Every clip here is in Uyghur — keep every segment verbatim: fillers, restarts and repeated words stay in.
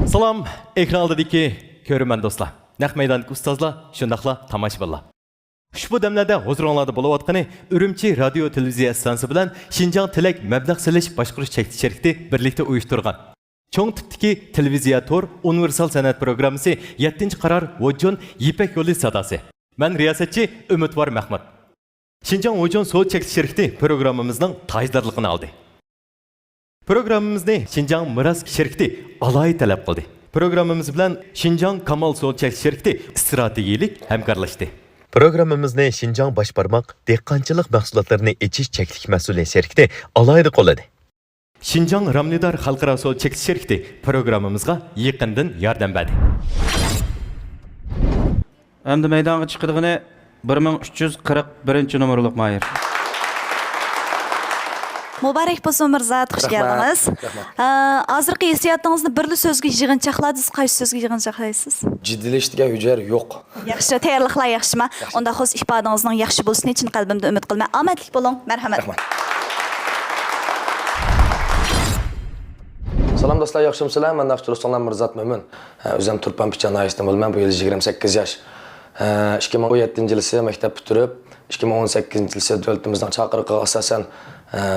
سالام، ئېكران ئالدىدىكى كۆرۈرمەن دوستلار، نەق مەيداندىكى ئۇستازلار، شۇنداقلا تاماشىبىنلار. ئۇشبۇ دەملەردە ھۇزۇرۇڭلاردا بولۇۋاتقىنى ئۈرۈمچى رادىيو تېلېۋىزىيە ئىستانسىسى بىلەن شىنجاڭ تىلەك مەبلەغ سېلىش باشقۇرۇش چەكلىك شىركىتى بىرلىكتە ئۇيۇشتۇرغان چوڭ تىپتىكى تېلېۋىزىيە تور ئۇنىۋېرسال سەنئەت پروگراممىسى يەتتىنچى قارار ۋوججون يىپەك يولى ساداسى. مەن رىياسەتچى ئۈمىدۋار مەخمۇت. شىنجاڭ ۋوججون سودا چەكلىك شىركىتى پروگراممىمىزنىڭ تاجدارلىقىنى ئالدى. پروگراممىمىزنى شىنجاڭ مىراس شىركىتى ئالاھىدە تەلەپ قىلدى. پروگراممىمىز بىلەن شىنجاڭ كامال سودا چەكلىك شىركىتى ئىستراتېگىيىلىك ھەمكارلاشتى. پروگراممىمىزنى شىنجاڭ باش بارماق دېھقانچىلىق مەھسۇلاتلىرىنى ئېچىش چەكلىك مەسئۇلىيەت شىركىتى ئالاھىدە قوللىدى. شىنجاڭ رامنىدار خەلقئارا سودا چەكلىك شىركىتى پروگراممىمىزغا يېقىندىن ياردەم بەردى. ئەمدى مەيدانغا چىقىدىغىنى بىر مىڭ ئۈچ يۈز قىرىق بىرىنچى نومۇرلۇق ماھىر. مۇبارەك بولسۇن، مىرزات، خۇش رەھمەت، كەلدىڭىز. رەھمەت. ئە، ھازىرقى ھېسسىياتىڭىزنى بىرلا سۆزگە يىغىنچاقلا دېسە، قايسى سۆزگە يىغىنچاقلايسىز؟ جىددىيلىشىش دېگەن ھۈجەر يوق. ياخشى، تەييارلىقلار ياخشىما؟ ياخشى. ئۇنداق بولسا ئىپادىڭىزنىڭ ياخشى بولۇشىنى چىن قەلبىمدىن ئۈمىد قىلىمەن. ئامەتلىك بولۇڭ، مەرھەمەت. رەھمەت. سالام دوستلار، ياخشىمۇسىلەر؟ مەن ناخشىچى دوستۇڭلار مىرزات مۆمىن. ئۆزۈم تۇرپان پىچان ناھىيەسىدىن بولىمەن. بۇ يىل يىگىرمە سەككىز ياش. ئىككى مىڭ ئون يەتتىنچى يىلىسى مەكتەپ پۈتتۈرۈپ، ئىككى مىڭ ئون سەككىزىنچى يىلىسى دۆلىتىمىزنىڭ چاقىرىقىغا ئاساسەن،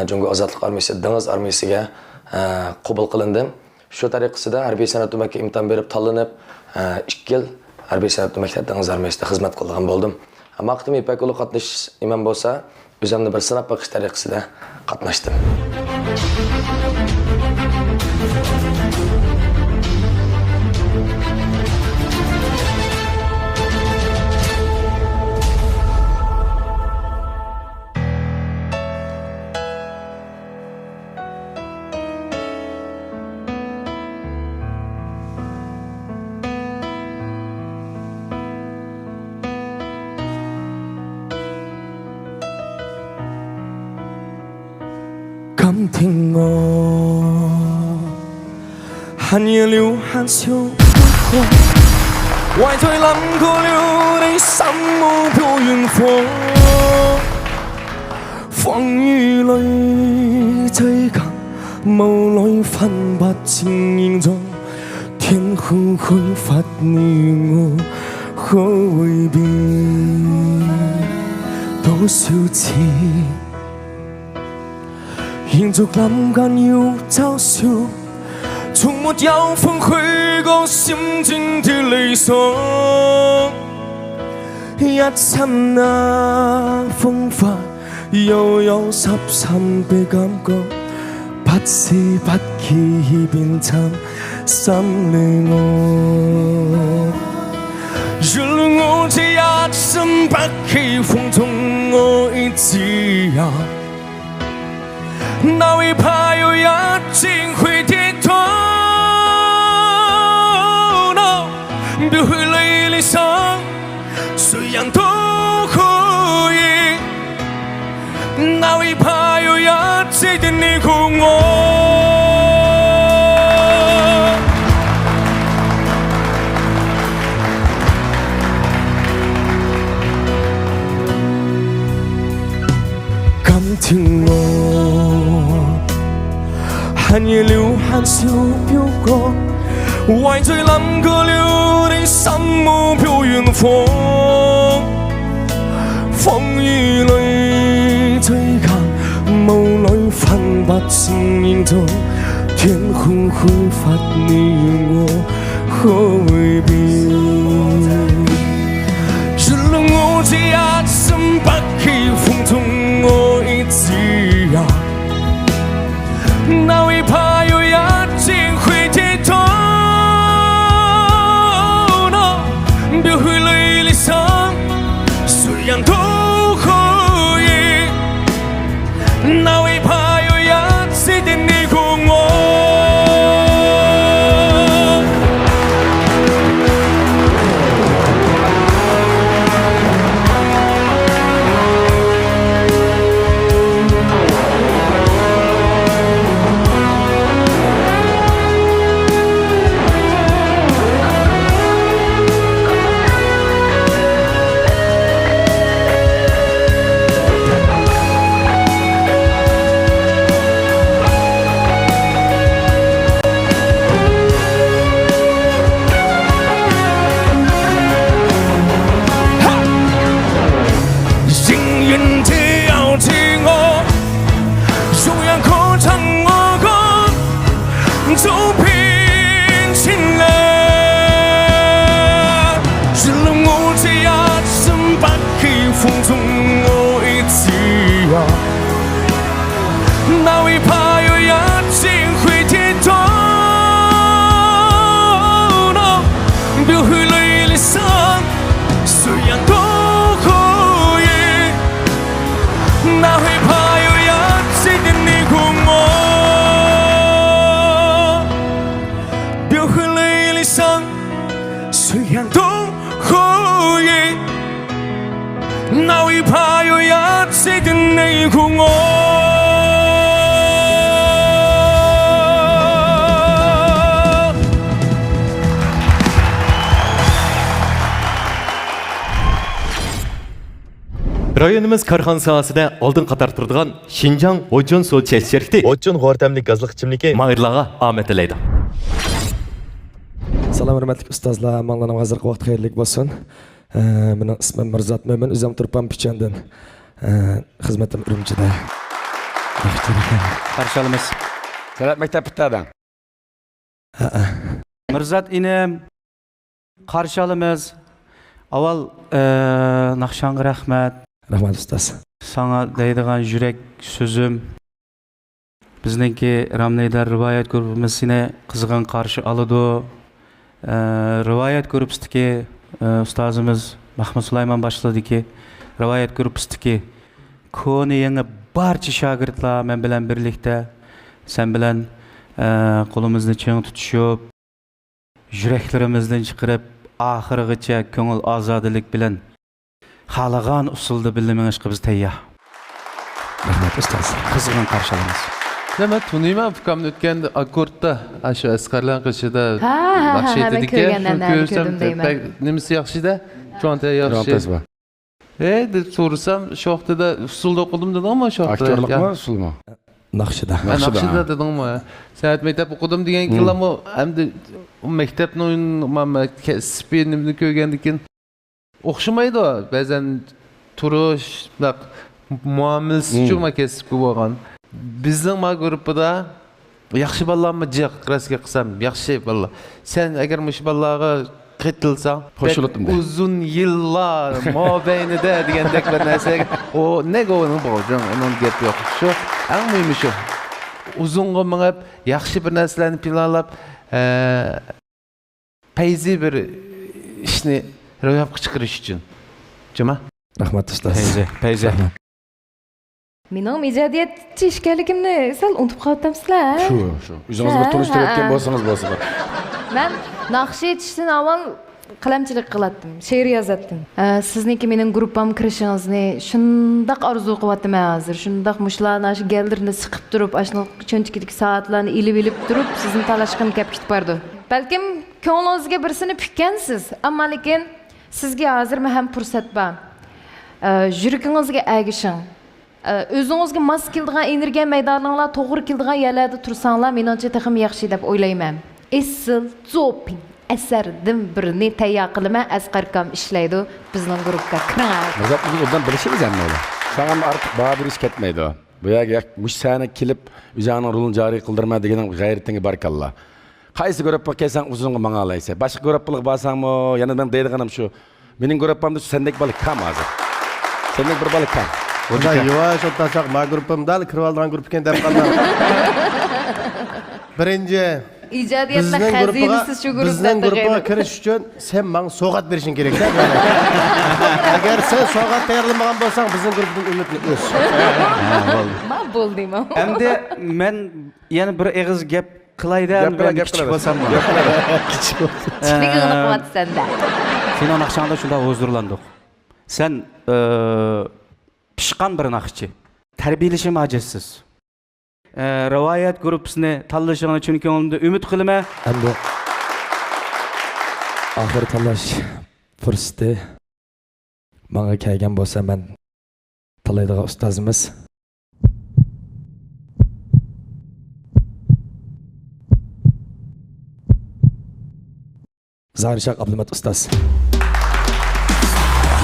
جۇڭگو ئازادلىق ئارمىيىسى دېڭىز ئارمىيىسىگە قوبۇل قىلىندىم. شۇ تەرىقىسىدە ھەربىي سەنئەت ئۆمەككە ئىمتىھان بېرىپ تاللىنىپ، ئىككى يىل ھەربىي سەنئەت ئۆمەكلەر دېڭىز ئارمىيىسىدە خىزمەت قىلىدىغان بولدۇم. ئەمما قېتىم يىپەك يولىغا قاتنىشىش نېمەم بولسا، ئۆزۈمنى بىر سىناپ بېقىش تەرىقىسىدە قاتناشتىم. 甘甜我，寒夜流汗秋不过，外对冷酷流的山漠不云火。风雨里追赶，雾里分不清影踪。天空灰发，你我可会变？多少次 延续lâm間要嘲笑，從沒有風去過閃閃的理想。一剎那風發，又有十三的感覺，不知不覺已變成心裡我。原來我這一生不羈風中愛自由。 哪會怕有一天會跌倒？No，別去理想，誰人都可以。哪會怕有一天你和我？ 甘甜我，寒夜流汗秋飆過，懷醉淋過了你心無表遠方。風雨裏追趕，霧裏分不清影蹤，天空灰發，你我 可會變？原來我這一生不羈風中愛自由。哪會怕有一天會跌倒？No，別去理想，誰人都可以。 哪會怕有一天你和我？ رايونىمىز كارخانا ساھەسىدە ئالدىنقى قاتاردا تۇرىدىغان شىنجاڭ ھوجۇن سۇ چەش شىركىتى ھوجۇن غور تەملىك گازلىق ئىچىملىكى ماھىرلارغا ئامەت تىلەيدۇ. سالام، ھۆرمەتلىك ئۇستازلار، ھەممىڭلارنىڭ ھازىرقى ۋاقتى خەيرلىك بولسۇن. ئە، مېنىڭ ئىسمىم مىرزات مۆمىن، ئۆزۈم تۇرپان پىچاندىن. ئە، خىزمىتىم ئۈرۈمچىدە. قارشى ئالىمىز. سەنئەت مەكتەپ پۈتتۈردۈڭ. ھەئە. مىرزات ئىنىم، قارشى ئالىمىز. ئاۋۋال، ئە، ناخشاڭغا رەھمەت. رەھمەت، ئۇستاز. ساڭا دەيدىغان يۈرەك سۆزۈم، بىزنىڭكى راملىدار رىۋايەت گۇرۇپپىمىز سېنى قىزغىن قارشى ئالىدۇ. ئە، رىۋايەت گۇرۇپپىسىدىكى، ئە، ئۇستازىمىز مەخمۇت سۇلايمان باشلىقىدىكى رىۋايەت گۇرۇپپىسىدىكى كونا يېڭى بارچە شاگىرتلار مەن بىلەن بىرلىكتە سەن بىلەن، ئە، قولىمىزنى چىڭ تۇتۇشۇپ، يۈرەكلىرىمىزدىن چىقىرىپ، ئاخىرىغىچە كۆڭۈل ئازادىلىك بىلەن خالىغان ئۇسۇلدا بىللە مېڭىشقا بىز تەييار. رەھمەت، ئۇستاز. قىزغىن قارشى ئالىمىز. يا، مەن تونۇيمەن، ئۇكامنى ئۆتكەندە ئاككوردتا، ئاشۇ ئەسقەرلەرنىڭ قېشىدا ھە، ھە، ھە، ناخشا ھە، مەن ئېيتىدىكەن، كۆرگەن، شۇنى ھە، كۆرسەم، كۆردۈم دەيمەن. بەك نېمىسى ياخشى-دە، جۇڭتە ياخشى. جۇڭتەسى بار. ھەي، دەپ سورىسام، شۇ ۋاقتىدا ئۇسسۇلدا ئوقۇدۇم دېدىڭمۇ شۇ ۋاقتىدا؟ ئاكتيورلۇقمۇ، ئۇسسۇلمۇ؟ ناخشىدا. ھە، ناخشىدا، ناخشىدا ھە. دېدىڭمۇ؟ سەنئەت مەكتەپ ئوقۇدۇم دېگەن ھىم. كېيىنلامۇ، ئەمدى ئۇ مەكتەپنىڭ ما-، ما-، كەسپى نېمىنى كۆرگەندىن كېيىن ئوخشىمايدۇ. بەزەن تۇرۇش، شۇنداق مۇئامىلىسىچۇ ھىم. ما كەسىپكە بولغان. بىزنىڭ ما گۇرۇپپىدا ياخشى بالىلارمۇ جىق، راست گەپ قىلسام، ياخشى بالىلار. سەن ئەگەر مۇشۇ بالىلارغا قېتىلساڭ، خوش بولاتتىم دە. ئۇزۇن يىللار مابەينىدە دېگەندەك بىر نەرسىگە، ئۇ نەگە ئۇنىڭ بولجاڭ، ئۇنىڭ گەپ يوق. شۇ، ئەڭ مۇھىمى شۇ. ئۇزۇنغا مېڭىپ، ياخشى بىر نەرسىلەرنى پىلانلاپ، ئە، پەيزى بىر ئىشنى روياپقا چىقىرىش ئۈچۈن. جۇما؟ رەھمەت، ئۇستاز. پەيزى، پەيزى. رەھمەت. مېنىڭ ئىجادىيەتچى ئىكەنلىكىمنى سەل ئۇنتۇپ قاپتىمسىلەر؟ شۇ، شۇ. ئۆزىڭىزنى بىر ھە، تونۇشتۇرۇۋەتكەن ھە. بولسىڭىز بولسا بىر. مەن ناخشا ئېيتىشتىن ئاۋۋال قەلەمچىلىك قىلاتتىم، شېئىر يازاتتىم. ئە، سىزنىڭكى مېنىڭ گۇرۇپپامغا كىرىشىڭىزنى شۇنداق ئارزۇ قىلىۋاتىمەن ھازىر. شۇنداق مۇشۇلارنى ئاشۇ گەللىرىنى سىقىپ تۇرۇپ، ئاشۇ چۆنچىكىدىكى سائەتلەرنى ئېلىۋېلىپ تۇرۇپ، سىزنى تالاشقىم كەپ كېتىپ بارىدۇ. بەلكىم كۆڭلىڭىزگە بىرسىنى پۈككەنسىز، ئەمما لېكىن سىزگە ھازىرمۇ ھەم پۇرسەت بار. ئە، يۈرىكىڭىزگە ئەگىشىڭ. ئە، ئۆزىڭىزگە ماس كېلىدىغان ئېنېرگىيە مەيدانىڭلار توغرا كېلىدىغان يەرلەردە تۇرساڭلار، مېنىڭچە تېخىمۇ ياخشى دەپ ئويلايمەن. ئېسىل، زوپىڭ ئەسەردىن بىرنى تەييار قىلىمەن، ئەسقەر ئاكام ئىشلەيدۇ، بىزنىڭ گۇرۇپپىغا كىرىڭ. مىرزات، بىز ئوبدان بىلىشىمىز ھەممەيلەن. ساڭا ئارتۇق باھا بېرىش كەتمەيدۇ. بۇ يەرگە مۇشۇ سەھنىگە كېلىپ، ئۆزۈڭنىڭ رولىنى جارى قىلدۇرىمەن دېگىنىڭ غەيرىتىڭگە بارىكاللا. قايسى گۇرۇپپىغا كەلسەڭ ئۇزۇنغا ماڭالايسەن. باشقا گۇرۇپپىلارغا بارساڭمۇ، يەنە مېنىڭ دەيدىغىنىم شۇ. مېنىڭ گۇرۇپپامدا شۇ سەندەك بالا كام ھازىر. سەندەك بىر بالا كام. خۇدا يۇۋاش ئولتۇرساق، ما گۇرۇپپام دەل كىرىۋالىدىغان گۇرۇپپا ئىكەن دەپ قالدىم. بىرىنچى، ئىجادىيەتنىڭ بىزنىڭ گۇرۇپپىغا، خەزىنىسى شۇ گۇرۇپپا بىزنىڭ دەپ گۇرۇپپىغا قويدى. كىرىش ئۈچۈن سەن ماڭا سوۋغات بېرىشىڭ كېرەك. ئەگەر سەن سوۋغات تەييارلىمىغان بولساڭ، بىزنىڭ گۇرۇپپىدىن ئۈمىدنى ئۈز. ما بولدى، ما. ئەمدى مەن يەنە بىر ئېغىز گەپ قىلاي دە، گەپ قىلە، مەن گەپ كىچىك قىلىمىز. بولسام. گەپ قىلىمىز. كىچىكلىكىڭنى قىلىۋاتىسەن دە. سېنىڭ ناخشاڭدا شۇنداق ھۇزۇرلاندۇق. سەن، ئى، پىشقان بىر ناخشىچى. تەربىيەلىشىم ھاجەتسىز. ئە، رىۋايەت گۇرۇپپىسىنى تاللىشىڭنى چىن كۆڭلۈمدىن ئۈمىد قىلىمەن. ئەمدى ئاخىرى تاللاش پۇرسىتى ماڭا كەلگەن بولسا، مەن تاللايدىغان ئۇستازىمىز. زاھىرشاھ ئابلىمىت ئۇستاز.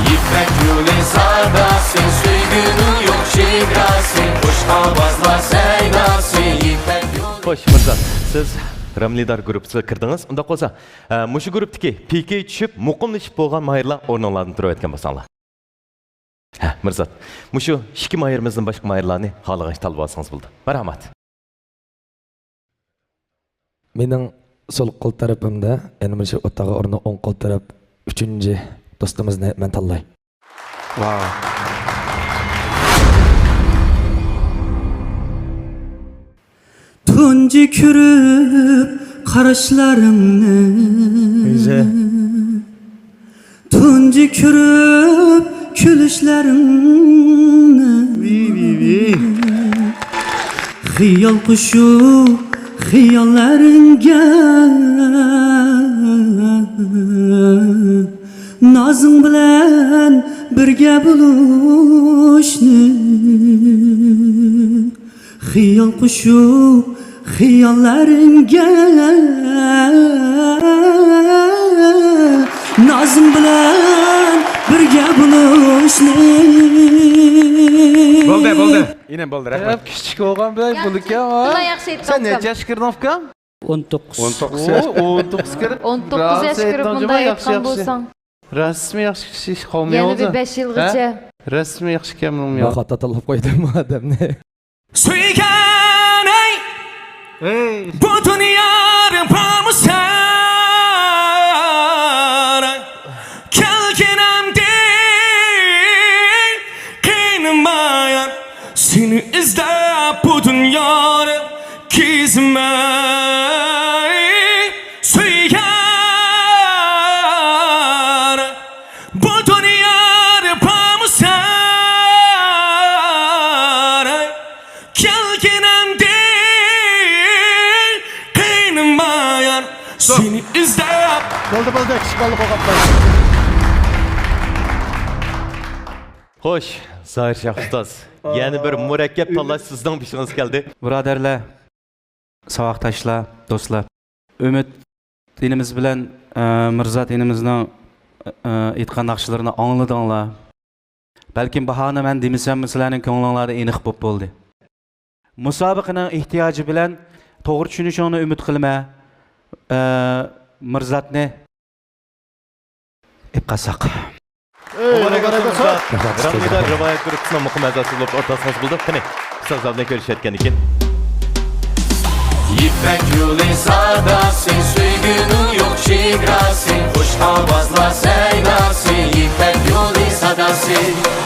يىپەك يولى ساداسى، سۆيگۈنىڭ يوق چېگراسى، خۇش ئاۋازلار سەيداسى، يىپەك يولى. خوش، مىرزات، سىز راملىدار گۇرۇپپىسىغا كىردىڭىز. ئۇنداق بولسا، ئە، مۇشۇ گۇرۇپپىدىكى پىكى چۈشۈپ، مۇقىملىشىپ بولغان ماھىرلار ئورنۇڭلاردىن تۇرۇۋەتكەن بولساڭلار. ھە، مىرزات. مۇشۇ ئىككى ماھىرىمىزدىن باشقا ماھىرلارنى خالىغانچە تاللىۋالسىڭىز بولىدۇ. مەرھەمەت. مېنىڭ سول قول تەرىپىمدە، يەنى مانا شۇ ئوتتۇرىغا ئورنى ئوڭ قول تەرەپ ئۈچىنچى دوستىمىزنى مەن تاللاي. ۋاۋ. تۇنجى كۆرۈپ قاراشلىرىڭنى، تۇنجى كۆرۈپ كۈلۈشلىرىڭنى، خىيال قۇشۇپ خىياللىرىڭگە نازىڭ بىلەن بىرگە بولۇشنى، خىيال قۇشۇپ خىياللىرىڭگە نازىم بىلەن بىرگە بولۇشنى. بولدى، بولدى. ئىنىم، بولدى، رەھمەت. كىچىك بولغان بىلەن بۇنىكى، ھە؟ ياخشى ئېيتتىڭ، سەن نەچچە ياشقا كىردىڭ، ئۇكام؟ ئون توققۇز. ئون توققۇز ياش. ئون توققۇز كىرىپ، ئون توققۇز ياش كىرىپ بۇنداق ئېيتقان بولساڭ. راستمۇ ياخشى كىشى قالمىدى. يەنە بىر بەش يىلغىچە. ھە؟ راستمۇ ياخشى ئىكەنمۇ؟ مەن خاتا تاللاپ قويدۇممۇ ئادەمنى؟ سۆيگەن ئەي، بۇ دۇنيادا بارمۇ سەن؟ كەلگىنىمدە قىينىما يار، سېنى ئىزدەپ بۇ دۇنيادا كېزىمەن. سۆيگەن بۇ دۇنيادا بارمۇ سەن؟ كەلگىنىمدە قىينىما يار، سېنى ئىزدەپ. بولدى، بولدى، كىچىك بالىلىق بولغان. خوش، زاھىر شاھ ئۇستاز. يەنە بىر مۇرەككەپ تاللاش سىزنىڭ بېشىڭىزغا كەلدى. بۇرادەرلەر، ساۋاقداشلار، دوستلار. ئۈمىد ئىنىمىز بىلەن، ئە، مىرزات ئىنىمىزنىڭ، ئە، ئېيتقان ناخشىلىرىنى ئاڭلىدىڭلار. بەلكىم باھانى مەن دېمىسەممۇ سىلەرنىڭ كۆڭلۈڭلاردا ئېنىق بولۇپ بولدى. مۇسابىقىنىڭ ئېھتىياجى بىلەن توغرا چۈشىنىشىڭنى ئۈمىد قىلىمەن. ئە، مىرزاتنى ئېلىپ قالساق. مۇبارەك ئاتىمىزغا رەڭدىدار رىۋايەت گۇرۇپپىسىنىڭ مۇقىم ئەزاسى بولۇپ ئورتاقلاشسىڭىز بولىدۇ. قېنى، ئۇستازلار بىلەن كۆرۈشۈۋەتكەندىكىن. يىپەك يولى ساداسى، سۆيگۈنىڭ يوق چېگراسى، خۇش ئاۋازلار سەيناسى، يىپەك يولى ساداسى،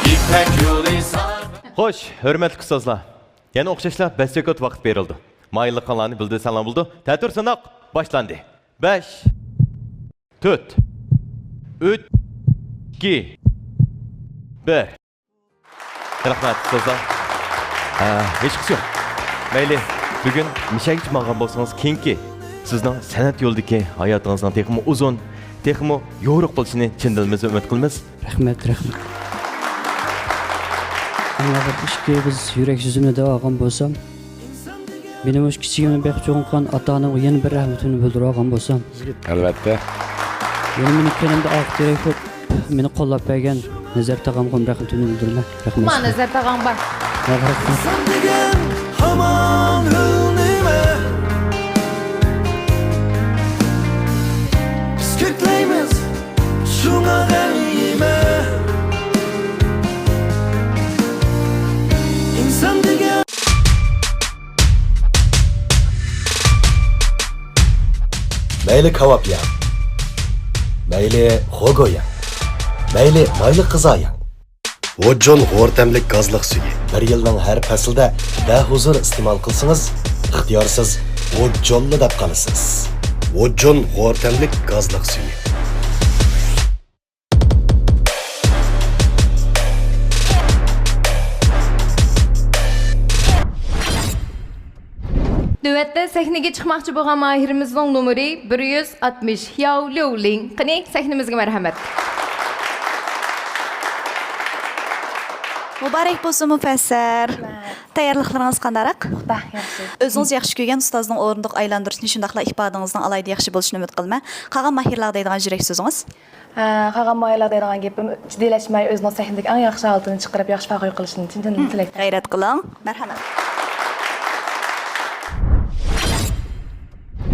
يىپەك يولى ساداسى. خوش، ھۆرمەتلىك ئۇستازلار، يەنە ئوخشاشلا بەش سېكۇنت ۋاقىت بېرىلدى. مايىللىقىڭلارنى بىلدۈرسەڭلار بولىدۇ. تەتۈر سىناق باشلاندى. بەش، تۆت، ئۈچ، ئىككى، بىر. رەھمەت، ئۇستازلار. ئە، ھېچقىسى يوق. مەيلى، بۈگۈن مىشەگىچە ماڭغان بولسىڭىز، كېيىنكى سىزنىڭ سەنئەت يولىدىكى ھاياتىڭىزنىڭ تېخىمۇ ئۇزۇن، تېخىمۇ يورۇق بولۇشىنى چىن دىلىمىزدىن ئۈمىد قىلىمىز. رەھمەت، رەھمەت. ئەڭ ئاخىرقى ئىككى ئېغىز يۈرەك سۆزۈمنى دەۋالغان بولسام، مېنى مۇشۇ كىچىكىمدىن بېقىپ چوڭ قىلغان ئاتا-ئانامغا يەنە بىر رەھمىتىمنى بىلدۈرۈۋالغان بولسام. ئەلۋەتتە. يەنە مېنى كەينىمدە ئارقا تىرەك بولۇپ، مېنى قوللاپ بەرگەن نەزەر تاغامغىمۇ رەھمىتىمنى بىلدۈرىمەن. رەھمەت. مانا، نەزەر تاغاڭ بار. ياق، رەھمەت. ئىنسان دېگەن ھامان ئۆلمەيمەن. بىز كۆكلەيمىز، شۇڭا غەم يېمە. ئىنسان دېگەن. مەيلى كاۋاپ يەڭ، مەيلى خوگو يەڭ، مەيلى مايلىق غىزا يەڭ. ۋوججون غور تەملىك گازلىق سۈيى. بىر يىلنىڭ ھەر پەسلىدە بەھۇزۇر ئىستېمال قىلسىڭىز، ئىختىيارسىز ۋوججونلا دەپ قالىسىز. ۋوججون غور تەملىك گازلىق سۈيى. نۆۋەتتە سەھنىگە چىقماقچى بولغان ماھىرىمىزنىڭ نومۇرى بىر يۈز ئاتمىش، ياۋ ليۇلىڭ. قېنى، سەھنىمىزگە مەرھەمەت. مۇبارەك بولسۇن، مۇپەسسەر. تەييارلىقلىرىڭىز قانداقراق؟ پۇختا، ياخشى. ئۆزىڭىز ياخشى كۆرگەن ئۇستازنىڭ ئورۇندۇق ئايلاندۇرۇشىنى، شۇنداقلا ئىپادىڭىزنىڭ ئالاھىدە ياخشى بولۇشىنى ئۈمىد قىلىمەن. قالغان ماھىرلارغا دەيدىغان يۈرەك سۆزىڭىز؟ ئە، قالغان ماھىرلار دەيدىغان گېپىم، جىددىيلەشمەي، ئۆزىنىڭ سەھنىدىكى ئەڭ ياخشى ھالىتىنى چىقىرىپ، ياخشى پەخىر قىلىشىنى چىن دىلدىن تىلەيمەن. غەيرەت قىلىڭ. مەرھەمەت.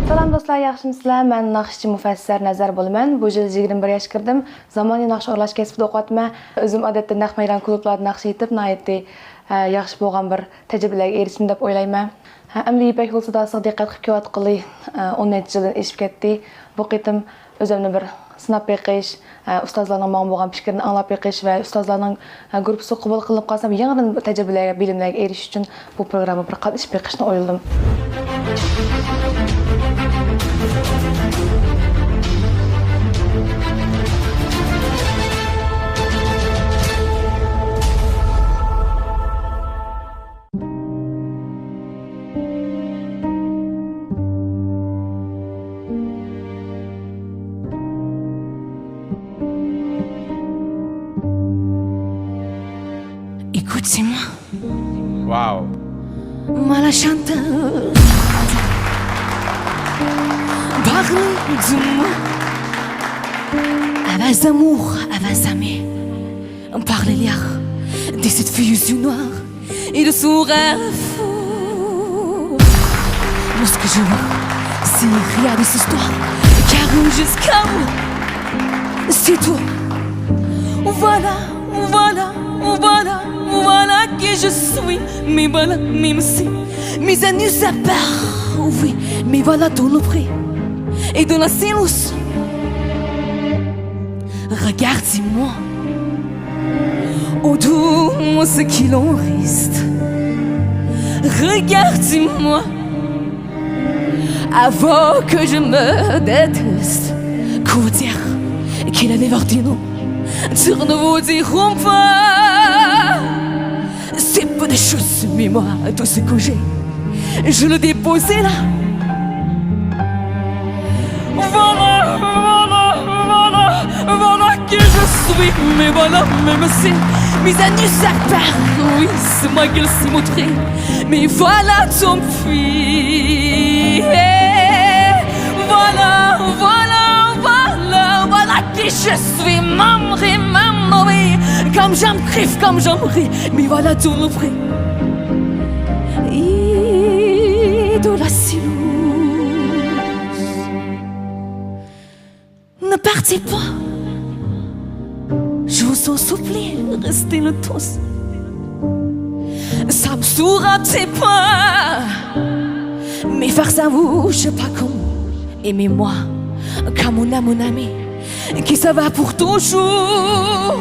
سالام دوستلار، ياخشىمۇسىلەر؟ مەن ناخشىچى مۇفەسسەر نەزەر بولىمەن. بۇ يىل يىگىرمە بىر ياشقا كىردىم. زامانىي ناخشا ئورۇنلاش كەسپىدە ئوقۇۋاتىمەن. ئۆزۈم ئادەتتە نەق مەيدان كۇلۇبلاردا ناخشا ئېيتىپ، ناھايىتى، ئە، ياخشى بولغان بىر تەجرىبىلەرگە ئېرىشتىم دەپ ئويلايمەن. ھە، ئەمدى يىپەك يولى ساداسىغا دىققەت قىلىپ كېلىۋاتقىلى، ئە، ئون نەچچە يىلدىن ئېشىپ كەتتى. بۇ قېتىم ئۆزۈمنى بىر سىناپ بېقىش، ئە، ئۇستازلارنىڭ ماڭا بولغان پىكرىنى ئاڭلاپ بېقىش ۋە ئۇستازلارنىڭ، ئە، گۇرۇپپىسىغا قوبۇل قىلىنىپ قالسام، يېڭىدىن تەجرىبىلەرگە، بىلىملەرگە ئېرىشىش ئۈچۈن بۇ پروگراممىغا بىر قاتنىشىپ بېقىشنى ئويلىدىم. Dis-moi. Wow. Moi la chanteuse. Parle de moi. Avais amour, avais amis. Parle-leur de cette fille aux yeux noirs et de son rêve fou. Moi, ce que je veux, c'est rien de cette histoire. Car jusqu'à où, c'est tout. Voilà, voilà, voilà, voilà qui je suis. Mais voilà, même si mes ennuis ça part, oui, mais voilà ton prix et de la silence. Regarde-moi, au doux ce qu'il en reste. Regarde-moi, avant que je me déteste. Comment dire qu'il a les vertiges. Dire ne vous diront pas. C'est pas des choses, mais moi, tout ce que j'ai, je le dépose là. Voilà, voilà, voilà, voilà qui je suis. Mais voilà, même si mes ennuis ça part, oui, c'est moi qui le suis montré. Mais voilà, tant pis. Voilà, voilà, voilà, voilà qui je suis. M'aimerai, m'aimerai, comme j'aime crier, comme j'aime rire. Mais voilà tout le prix. Et de la silence. Ne partez pas. Je vous en supplie, restez le tous. Ça me saoule, c'est pas. Mais face à vous, je sais pas comment. Aimez-moi comme on aime un ami qui s'en va pour toujours.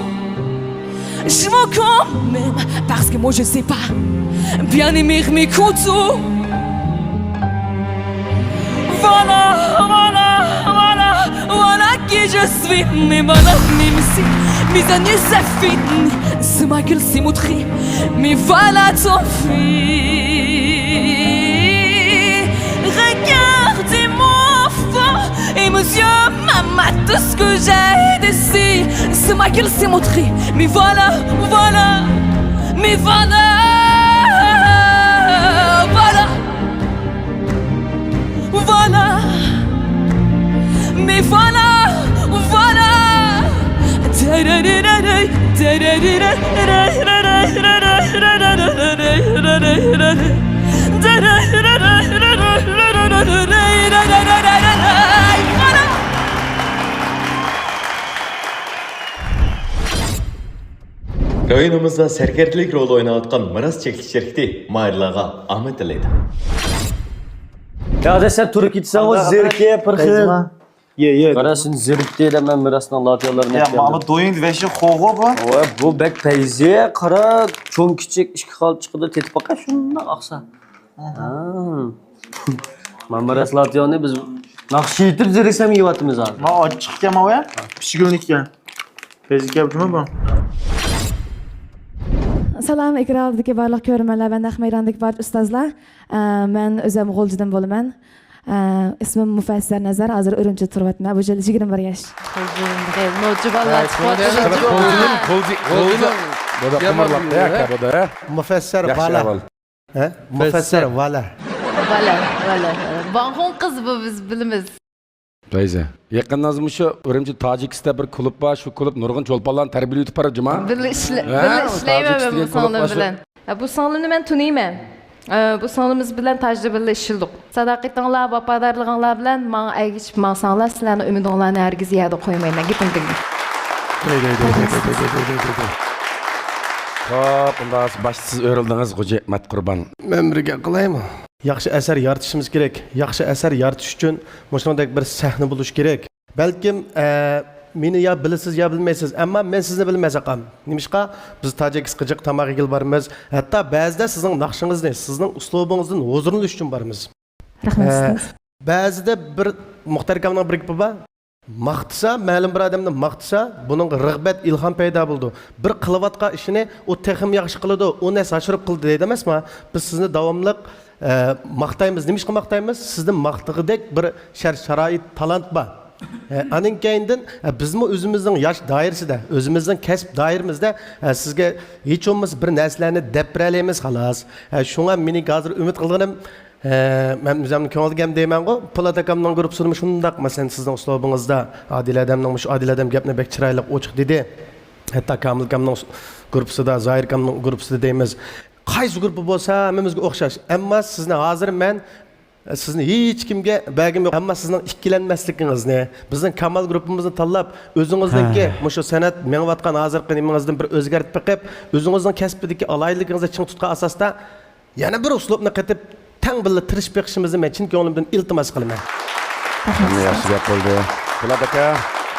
Je m'en quand même, parce que moi je sais pas bien aimer mes couteaux. Voilà, voilà, voilà, voilà qui je suis. Mais voilà, même si mes années ça finit, c'est ma gueule, c'est mon tri. Mais voilà, tant pis. Regardez-moi fort et monsieur, maman, tout ce que j'ai d'ici, c'est ma gueule, c'est mon tri. Mais voilà, voilà, mais voilà, voilà, voilà. Mais voilà, voilà. رايونىمىزدا سەركەردىلىك رولى ئويناۋاتقان مىراس چەكلىك شىركىتى ماھىرلارغا ئامەت تىلەيدۇ. يا ئاداش، سەن تۇرۇپ كېتىسەنغۇ، زېرىكىپ بىر خىل. يە، يە. قارا، سېنى زېرىكتى دەپ مەن مىراسنىڭ لاتىيالىرىنى يا، ئەكەلدىم. ماما دويۇڭ ۋەشى خوغۇ بۇ. ۋاي، بۇ بەك پەيزى، قارا، چوڭ كىچىك ئىككى خال چىقىدۇ، تېتىپ باقاي، شۇنداق ئاقسا. ھە. مانا مىراس لاتىيالنى بىز ناخشا ئېيتىپ زېرىكسەم يەۋاتىمىز ھازىر. ما ئاچچىق ئىكەن ماۋۇ يا. پىشكۈلنىك ئىكەن. پەيزى كەپتىمۇ بۇ؟ سالام، ئېكران ئالدىدىكى بارلىق كۆرۈرمەنلەر ۋە نەق مەيداندىكى بارلىق ئۇستازلار. ئە، مەن ئۆزۈم غۇلجىدىن بولىمەن. ئە، ئىسمىم مۇفەسسەر نەزەر، ھازىر ئۈرۈمچىدە تۇرۇۋاتىمەن. بۇ يىل يىگىرمە بىر ياش. نوچى بالىلار چىقىۋاتىدۇ. مۇفەسسەر بالا. ھە؟ مۇفەسسەر بالا. بالا، بالا. ۋاڭخۇڭ قىز بۇ، بىز بىلىمىز. پەيزە. يېقىندا مۇشۇ ئۈرۈمچى تاجىكىستا بىر كۇلۇب بار، شۇ كۇلۇب نۇرغۇن چولپانلارنى تەربىيەلىۋېتىپ بارىدۇ جۇما. بىللە ئىشلە-، ھە؟ بىللە ئىشلەيمەن مەن بۇ سىڭلىم بىلەن. ھە، بۇ سىڭلىمنى مەن تونۇيمەن. ئە، بۇ سىڭلىمىز بىلەن تاجدا بىللە ئىشلىدۇق. ساداقىتىڭلار، ۋاپادارلىقىڭلار بىلەن ماڭا ئەگىشىپ ماڭساڭلار، سىلەرنىڭ ئۈمىدىڭلارنى ھەرگىز يەردە قويمايمەن، گېپىم تۈگىدى. دەي، دەي، دەي. خوپ، ئۇنداق باشتا سىز ئۆرۈلدىڭىز، غوجى مەتقۇربان. مەن بىر گەپ قىلايمۇ؟ ياخشى ئەسەر يارىتىشىمىز كېرەك. ياخشى ئەسەر يارىتىش ئۈچۈن مۇشۇنىڭدەك بىر سەھنە بولۇشى كېرەك. بەلكىم، ئە، مېنى يا بىلىسىز، يا بىلمەيسىز، ئەمما مەن سىزنى بىلىمەن، ئاقام. نېمىشقا؟ بىز تاجىكىسقا جىق تاماق يېگىلى بارىمىز. ھەتتا بەزىدە سىزنىڭ ناخشىڭىزنى، سىزنىڭ ئۇسلۇبىڭىزدىن ھۇزۇرلىنىش ئۈچۈن بارىمىز. رەھمەت ئە، ئۇستاز. بەزىدە بىر مۇختەر ئاكامنىڭ بىر گېپى بار. ماختىسا، مەلۇم بىر ئادەمنى ماختىسا، بۇنىڭغا رىغبەت، ئىلھام پەيدا بولىدۇ. بىر قىلىۋاتقان ئىشىنى ئۇ تېخىمۇ ياخشى قىلىدۇ، ئۇ نەرسە ئاشۇرۇپ قىلدى دەيدۇ ئەمەسما؟ بىز سىزنى داۋاملىق، ئە، ماختايمىز. نېمىشقا ماختايمىز؟ سىزدە ماختىغۇدەك بىر شەرت-شارائىت، تالانت بار. ئە، ئانىڭ كەينىدىن، ئە، بىزمۇ ئۆزىمىزنىڭ ياش دائىرىسىدە، ئۆزىمىزنىڭ كەسىپ دائىرىمىزدە، ئە، سىزگە ھېچ بولمىسا بىر نەرسىلەرنى دەپ بېرەلەيمىز، خالاس. ئە، شۇڭا مېنىڭ ھازىر ئۈمىد قىلغىنىم، ئە، مەن ئۆزۈمنىڭ كۆڭلىدىكى گەپنى دەيمەنغۇ، پولات ئاكامنىڭ گۇرۇپپىسىمۇ شۇنداق، مەسىلەن، سىزنىڭ ئۇسلۇبىڭىزدا، ئادىل ھەدەمنىڭ مۇشۇ ئادىل ھەدەم گەپنى بەك چىرايلىق، ئوچۇق دېدى. ھەتتا كامىل ئاكامنىڭ گۇرۇپپىسىدا، زاھىر ئاكامنىڭ گۇرۇپپىسىدا دەيمىز. قايسى گۇرۇپپا بولسا، ھەممىمىزگە ئوخشاش. ئەمما سىزنى ھازىر مەن سىزنى ھېچكىمگە بەرگۈم يوق، ئەمما سىزنىڭ ئىككىلەنمەسلىكىڭىزنى، بىزنىڭ كامال گۇرۇپپىمىزنى تاللاپ، ئۆزىڭىزنىڭكى ھە. مۇشۇ سەنئەت مېڭىۋاتقان ھازىرقى نېمىڭىزدىن بىر ئۆزگەرتىپ بېقىپ، ئۆزىڭىزنىڭ كەسپىدىكى ئالاھىدىلىكىڭىزنى چىڭ تۇتقان ئاساستا، يەنە بىر ئۇسلۇبنى قېتىپ، تەڭ بىللە تىرىشىپ بېقىشىمىزنى مەن چىن كۆڭلۈمدىن ئىلتىماس قىلىمەن. رەھمەت. ياخشى گەپ بولدى. پولات ئاكا.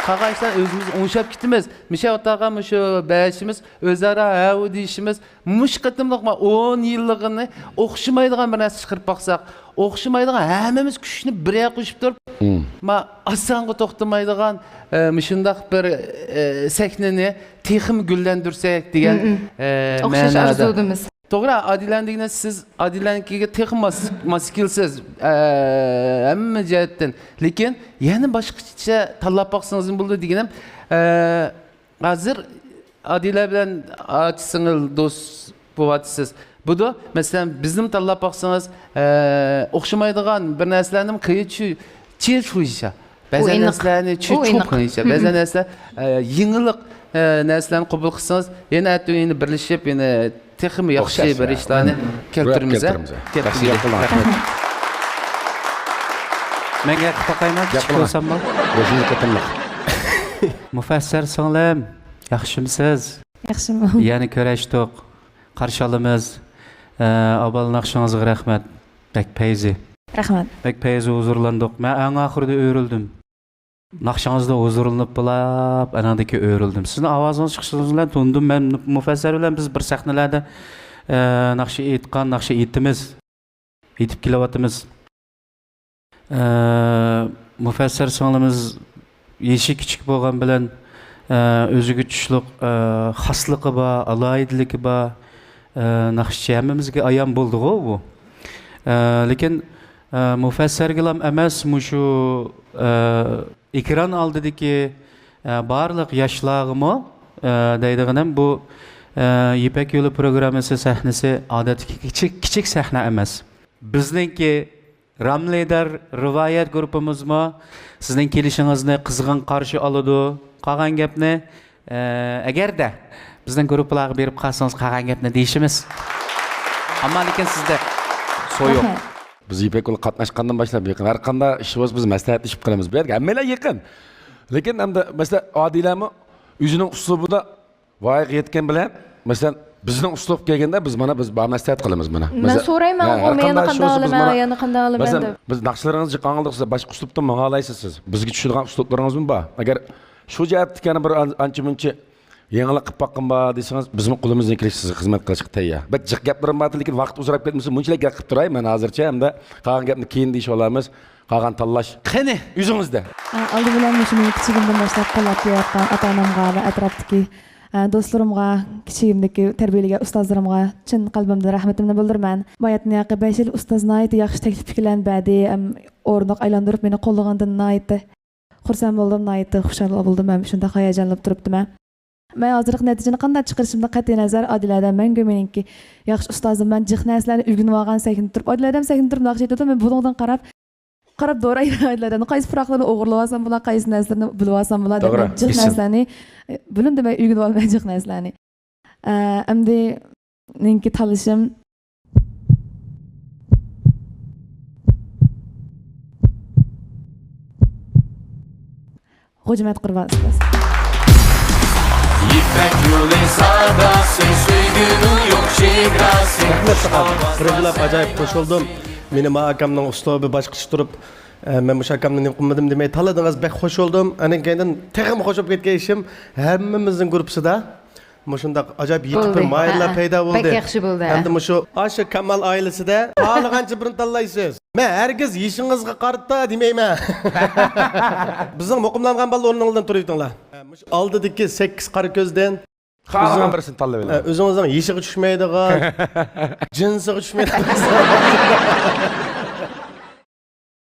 قاغا ئىشلار ئۆزىمىز ئوڭشاپ كېتىمىز. مىشە ئوتاغا مۇشۇ بەشىمىز ئۆزئارا ھەۋۇ دېيىشىمىز، مۇشۇ قېتىملىق ما ئون يىللىقىنى ئوخشىمايدىغان بىر نەرسە چىقىرىپ باقساق، ئوخشىمايدىغان ھەممىمىز كۈچنى بىر يەرگە قوشۇپ تۇرۇپ، مم. ما ئاسانغا توختىمايدىغان، ئە، مۇشۇنداق بىر، ئە، سەھنىنى تېخىمۇ گۈللەندۈرسەك دېگەن، مم، مم. ئە، ئوخشاش مەنادا. ئارزۇدىمىز. توغرا، ئادىلەنىڭ دېگىنى سىز ئادىلەنىڭكىگە تېخىمۇ ماس، ماس كېلىسىز، ئە، ھەممە جەھەتتىن. لېكىن يەنە باشقىچە تاللاپ باقسىڭىزمۇ بولىدۇ دېگىنىم، ئە، ھازىر ئادىلە بىلەن ئاچا سىڭىل دوست بولۇۋاتىسىز. بۇدۇ، مەسىلەن، بىزنىمۇ تاللاپ باقسىڭىز، ئە، ئوخشىمايدىغان بىر نەرسىلەرنىمۇ قىيىچۇ، چىيچۇيشا. بەزەن ئۇ ئېنىق. نەرسىلەرنى چۈ-، ئۇ ئېنىق. چوقۇنچە، بەزەن نەرسىلەر، ئە، يېڭىلىق، ئە، نەرسىلەرنى قوبۇل قىلسىڭىز، يەنە ئەتە يەنە بىرلىشىپ، يەنە تېخىمۇ ياخشى ئوخشاش، بىر ھە. ئىشلارنى كەلتۈرىمىز، ھە؟ كەلتۈرىمىز. كەلتۈرگىلى. ياخشى، گەپ قىلدىڭ. رەھمەت. مەن گەپ قىلىپ باقايمۇ؟ گەپ كىچىك قىلما. بولساممۇ؟ بېشىمىز قېتىملىق. مۇفەسسەر سىڭلىم، ياخشىمۇسىز؟ ياخشىمۇ؟ يەنە كۆرۈشتۇق. قارشى ئالىمىز. ئە، ئاۋۋال ناخشىڭىزغا رەھمەت. بەك پەيزى. رەھمەت. بەك پەيزى، ھۇزۇرلاندۇق. مەن ئەڭ ئاخىرىدا ئۆرۈلدۈم. ناخشىڭىزدا ھۇزۇرلىنىپ بولاپ، ئاناندىن كېيىن ئۆرۈلدۈم. سىزنىڭ ئاۋازىڭىز چىقىشىڭىز بىلەن تونۇدۇم. مەن مۇفەسسەر بىلەن بىز بىر سەھنىلەردە، ئە، ناخشا ئېيتقان، ناخشا ئېيتىمىز. ئېيتىپ كېلىۋاتىمىز. ئە، مۇفەسسەر سىڭلىمىز يېشى كىچىك بولغان بىلەن، ئە، ئۆزىگە چۈشلۈك، ئە، خاسلىقى بار، ئالاھىدىلىكى بار، ئە، ناخشىچى ھەممىمىزگە ئايان بولدىغۇ بۇ. ئە، لېكىن، ئە، مۇفەسسەرگىلام ئەمەس، مۇشۇ، ئە، ئېكران ئالدىدىكى، ئە، بارلىق ياشلارغىمۇ، ئە، دەيدىغىنىم بۇ، ئە، يىپەك يولى پروگراممىسى سەھنىسى ئادەتتىكى كىچىك، كىچىك سەھنە ئەمەس. بىزنىڭكى راملىدار رىۋايەت گۇرۇپپىمىزمۇ سىزنىڭ كېلىشىڭىزنى قىزغىن قارشى ئالىدۇ. قالغان گەپنى، ئە، ئەگەردە بىزنىڭ گۇرۇپپىلارغا بېرىپ قالسىڭىز، قالغان گەپنى دېيىشىمىز. ئەمما لېكىن سىزدە سويۇق. رەھمەت. بىز يىپەك يولى قاتناشقاندىن باشلاپ يېقىن ھەر قانداق ئىش بولسا بىز مەسلىھەتلىشىپ قىلىمىز. بۇ يەرگە ھەممەيلەن يېقىن. لېكىن ئەمدى مەسىلەن ئادىلەمۇ ئۆزىنىڭ ئۇسلۇبىدا ۋايىغا يەتكەن بىلەن، مەسىلەن، بىزنىڭ ئۇسلۇبقا كەلگەندە بىز مانا بىز بار مەسلىھەت قىلىمىز مانا. مەن مەسىلەن، سورايمەن، ھە، ھەر مەن يەنە قانداق قانداق ئىش بولسا ئالىمەن، بىز مانا، يەنە قانداق ئالىمەن مەسىلەن، دەپ. بىز ناخشىلىرىڭىزنى جىق ئاڭلىدۇق، سىز باشقا ئۇسلۇبتىن ماڭالايسىز سىز. بىزگە چۈشىدىغان ئۇسلۇبلىرىڭىزمۇ بار. ئەگەر شۇ جەھەتتىكى يەنە بىر ئان-، ئانچە مۇنچە يېڭىلىق قىلىپ باققىن بار دېسىڭىز، بىزمۇ قولىمىزدىن كېلىشىچە سىزگە خىزمەت قىلىشقا تەييار. بەك جىق گەپلىرىم بار، لېكىن ۋاقىت ئۇزىراپ كەتمىسۇن، مۇنچىلىك گەپ قىلىپ تۇراي. مەن ھازىرچە ئەمدى قالغان گەپنى كېيىن دېيىشىۋالارمىز. قالغان تاللاش قېنى ئۆزىڭىزدە. ئە، ئالدى بىلەن مۇشۇنى كىچىكىمدىن باشلاپ قوللاپ كېلىۋاتقان ئاتا-ئانامغا ۋە ئەتراپتىكى، ئە، دوستلىرىمغا، كىچىكىمدىكى تەربىيەلىگەن ئۇستازلىرىمغا چىن قەلبىمدىن رەھمىتىمنى بىلدۈرىمەن. باياتىن ياقى بەش يىل ئۇستاز ناھايىتى ياخشى تەكلىپ پىكىرلەرنى بەردى، ئەم، ئورۇندۇق ئايلاندۇرۇپ مېنى قوللىغىنىدىن ناھايىتى خۇرسەن بولدۇم، ناھايىتى خۇشال بولدۇم، مەن شۇنداق ھاياجانلىنىپ تۇرۇپتىمەن. مەن ھازىرقى نەتىجىنى قانداق چىقىرىشىمدىن قەتئىينەزەر، ئادىل ھەدەم مەڭگۈ مېنىڭكى ياخشى ئۇستازىم، مەن جىق نەرسىلەرنى ئۆگىنىۋالغان سەھنىدە تۇرۇپ، ئادىل ھەدەم سەھنىدە تۇرۇپ ناخشا ئېيتىدۇ، مەن بۇنىڭدىن قاراپ، قاراپ دورايمەن ئادىل ھەدەمنى، قايسى پۇراقلىرىنى ئوغرىلىۋالسام بولا، قايسى نەرسىلىرىنى بىلىۋالسام بولا دەپ، توغرا، مەن جىق ئېسىل. نەرسىلەرنى، ئە، بىلىمدە مەن ئۆگىنىۋالىمەن جىق نەرسىلەرنى. ئە، ئەمدى مېنىڭكى تاللىشىم. غوجىمەت قۇربان ئۇستاز. يىپەك يولى ساداسى، سۆيگۈنىڭ يوق چېگراسى. رەھمەت ساڭا. قىرىنجىلاپ ئاجايىپ خوش بولدۇم. مېنى ما ئاكامنىڭ ئۇسلۇبى باشقىچە تۇرۇپ، ئە، مەن مۇشۇ ئاكامنى نېمە قىلمىدىم دېمەي تاللىدىڭىز. بەك خوش بولدۇم. ئاندىن كېيىندىن تېخىمۇ خوش بولۇپ كەتكەن ئىشىم، ھەممىمىزنىڭ گۇرۇپپىسىدا مۇشۇنداق ئاجايىپ يېتىپ بولدى. بىر ماھىرلار ھە، ھە. پەيدا بولدى. بەك ياخشى بولدى، ھە. ئەمدى مۇشۇ ئاشۇ كامال ئائىلىسىدە خالىغانچە بىرنى تاللايسىز. مەن ھەرگىز يېشىڭىزغا قارىتا دېمەيمەن. بىزنىڭ مۇقىملانغان بالىلار ئورنۇڭلاردىن تۇرۇۋېتىڭلار. مۇشۇ ئالدىدىكى سەككىز قارا كۆزدىن خالىغان بىرسىنى تاللىۋېلىڭ. ئۆزىڭىزنىڭ يېشىغا چۈشمەيدىغان، جىنسىغا چۈشمەيدىغان.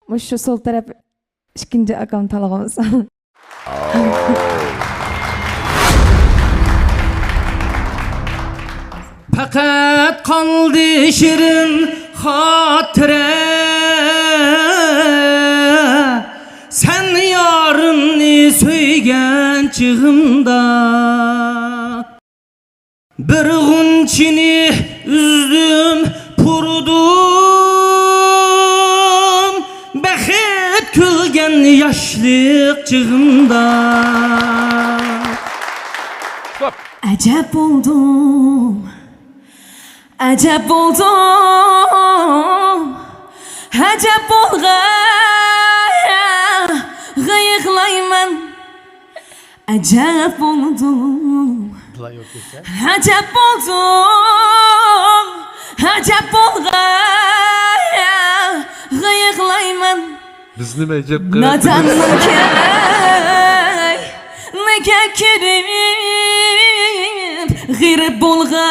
مۇشۇ سول تەرەپ ئىككىنچى ئاكام تالغا بولسا. پەقەت قالدى شېرىن خاتىرە، سەن يارىمنى سۆيگەن چېغىمدا. بىر غۇنچىنى ئۈزدۈم، پۇرىدىم، بەخت كۈلگەن ياشلىق چېغىمدا. ئەجەب بولدۇم، ئەجەب بولدۇم، ئەجەب بولغان يىغلايمەن. ئەجەب بولدۇم، ئەجەب بولدۇم، ئەجەب بولغان يىغلايمەن. بىز نېمە ئەجەب قىلىپ ناداننىڭ كەينىگە كىرىپ، غېرىب بولغانغا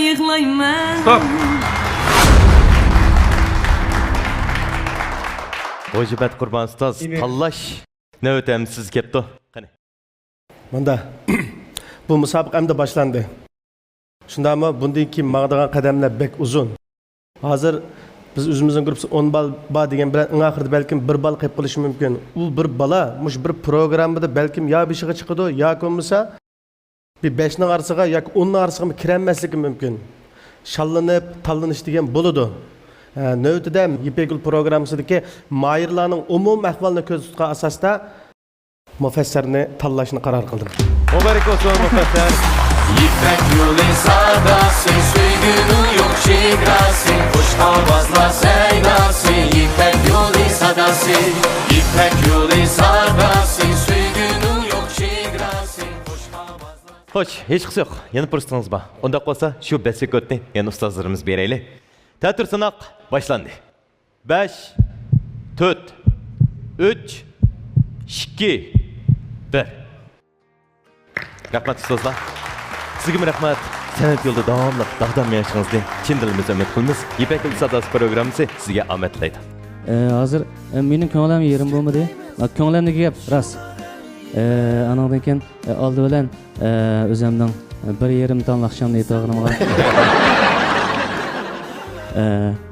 يىغلايمەن. ستوپ! غوجىبەت قۇربان ئۇستاز، تاللاش نۆۋىتى ئەمدى سىزگە كەپتۇ. قېنى. ماندا، بۇ مۇسابىقە ئەمدى باشلاندى. شۇنداقمۇ؟ بۇندىن كېيىن ماڭىدىغان قەدەملەر بەك ئۇزۇن. ھازىر بىز ئۆزىمىزنىڭ گۇرۇپپىسى ئون بال بار دېگەن بىلەن، ئەڭ ئاخىرىدا بەلكىم بىر بال قېلىپ قېلىشى مۇمكىن. ئۇ بىر بالا مۇشۇ بىر پروگراممىدا بەلكىم يا بېشىغا چىقىدۇ، ياكى بولمىسا بىر بەشنىڭ ئارىسىغا ياكى ئوننىڭ ئارىسىغا كىرەلمەسلىكى مۇمكىن. شاللىنىپ، تاللىنىش دېگەن بولىدۇ. ھە، نۆۋىتىدە يىپەك يولى پروگراممىسىدىكى ماھىرلارنىڭ ئومۇمىي ئەھۋالىنى كۆزدە تۇتقان ئاساستا مۇفەسسەرنى تاللاشنى قارار قىلدىم. مۇبارەك بولسۇن، مۇفەسسەر! يىپەك يولى ساداسى، سۆيگۈنىڭ يوق چېگراسى، خۇش ئاۋازلار سەيداسى، يىپەك يولى ساداسى، يىپەك يولى ساداسى، سۆيگۈنىڭ يوق چېگراسى، خۇش ئاۋازلار. خوش، ھېچقىسى يوق. يەنە پۇرسىتىڭىز بار. ئۇنداق بولسا، شۇ بەسلىك ئوتنى يەنە ئۇستازلىرىمىز بېرەيلى. تەتۈر سىناق باشلاندى. بەش، تۆت، ئۈچ، ئىككى، بىر. رەھمەت، ئۇستازلار. سىزگىمۇ رەھمەت. سەنئەت يولىدا داۋاملىق داغدام مېڭىشىڭىزنى چىن دىلىمىزدىن ئۈمىد قىلىمىز. يىپەك يولى ساداسى پروگراممىسى سىزگە ئامەت تىلەيدۇ. ئە، ھازىر، ئە، مېنىڭ كۆڭلۈم يېرىم بولمىدى. ئا، كۆڭلۈمدىكى گەپ راست. ئە، ئانىڭدىن كېيىن، ئە، ئالدى بىلەن، ئە، ئۆزۈمنىڭ بىر يېرىم تال ئاخشامنى ئېيتىۋالغىنىمغا، ئە،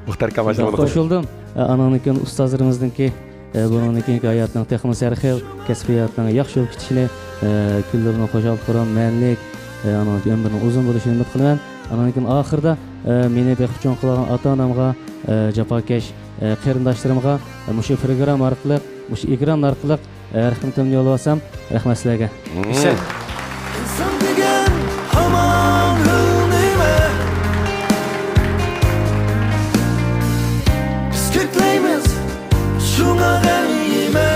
مۇختەر كاماجنى شۇنداق قوشۇلدۇم. ئە، ئانىڭدىن كېيىن ئۇستازلىرىمىزنىڭكى، ئە، بۇنىڭدىن كېيىنكى ھاياتنىڭ تېخىمۇ سەرخىل، كەسپىياتنىڭ ياخشى بولۇپ كېتىشىنى، ئە، كۈنلىرىنىڭ خۇشال-خۇرام، مەنىلىك، ئە، ئانىڭدىن كېيىن ئۆمرىنىڭ ئۇزۇن بولۇشىنى ئۈمىد قىلىمەن. ئانىڭدىن كېيىن ئاخىرىدا، ئە، مېنى بېقىپ چوڭ قىلغان ئاتا-ئانامغا، ئە، جاپاكەش، ئە، قېرىنداشلىرىمغا، ئە، مۇشۇ پروگرامما ئارقىلىق، مۇشۇ ئېكران ئارقىلىق، ئە، رەھمىتىمنى يوللىۋالسام، رەھمەت سىلەرگە. مم. ئىنسان دېگەن ھامان بىر نېمە. بىز كۆكلەيمىز شۇڭا غەنىيمە.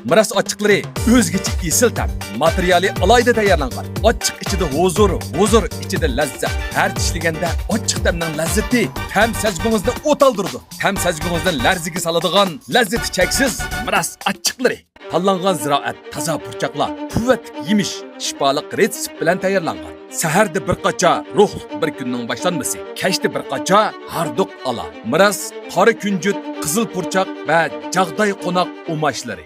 مىراس ئاچچىقلىرى ئۆزگىچە ئېسىل تەم. ماتېرىيالى ئالاھىدە تەييارلانغان. ئاچچىق ئىچىدە ھۇزۇر، ھۇزۇر ئىچىدە لەززەت. ھەر چىشلىگەندە ئاچچىق تەمنىڭ لەززىتى تەم سەزگۈڭىزنى ئوتالدۇرىدۇ. تەم سەزگۈڭىزنى لەرزىگە سالىدىغان لەززىتى چەكسىز مىراس ئاچچىقلىرى. تاللانغان زىرائەت، تازا پۇرچاقلار، قۇۋۋەتلىك يېمىش، شىپالىق رېتسېپ بىلەن تەييارلانغان. سەھەردە بىر قاچا روھلۇق بىر كۈننىڭ باشلانمىسى، كەچتە بىر قاچا ھاردۇق ئالا. مىراس، قارا كۈنجۈت، قىزىل پۇرچاق ۋە جاغداي قوناق ئۇماچلىرى.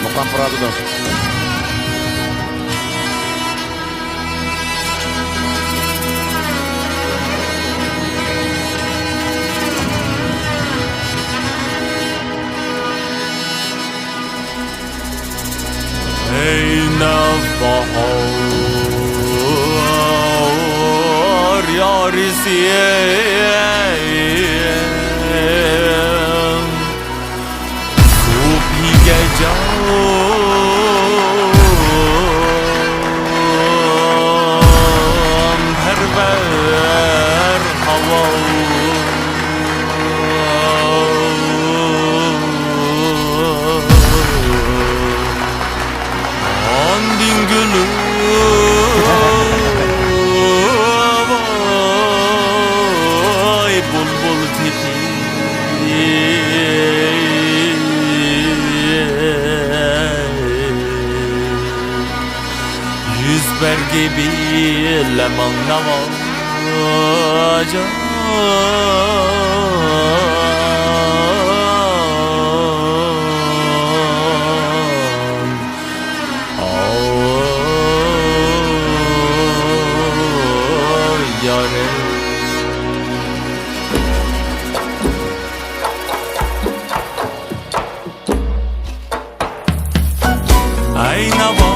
مۇقام پۇراتىدۇ. ئەي نەۋباھار يارىسى، سۇبھىگە جان پەرۋەر ھاۋا. ئاندىن گۈلۈم بىلەمەڭ ناۋاجان. ئاي يارىم. ئەي ناۋا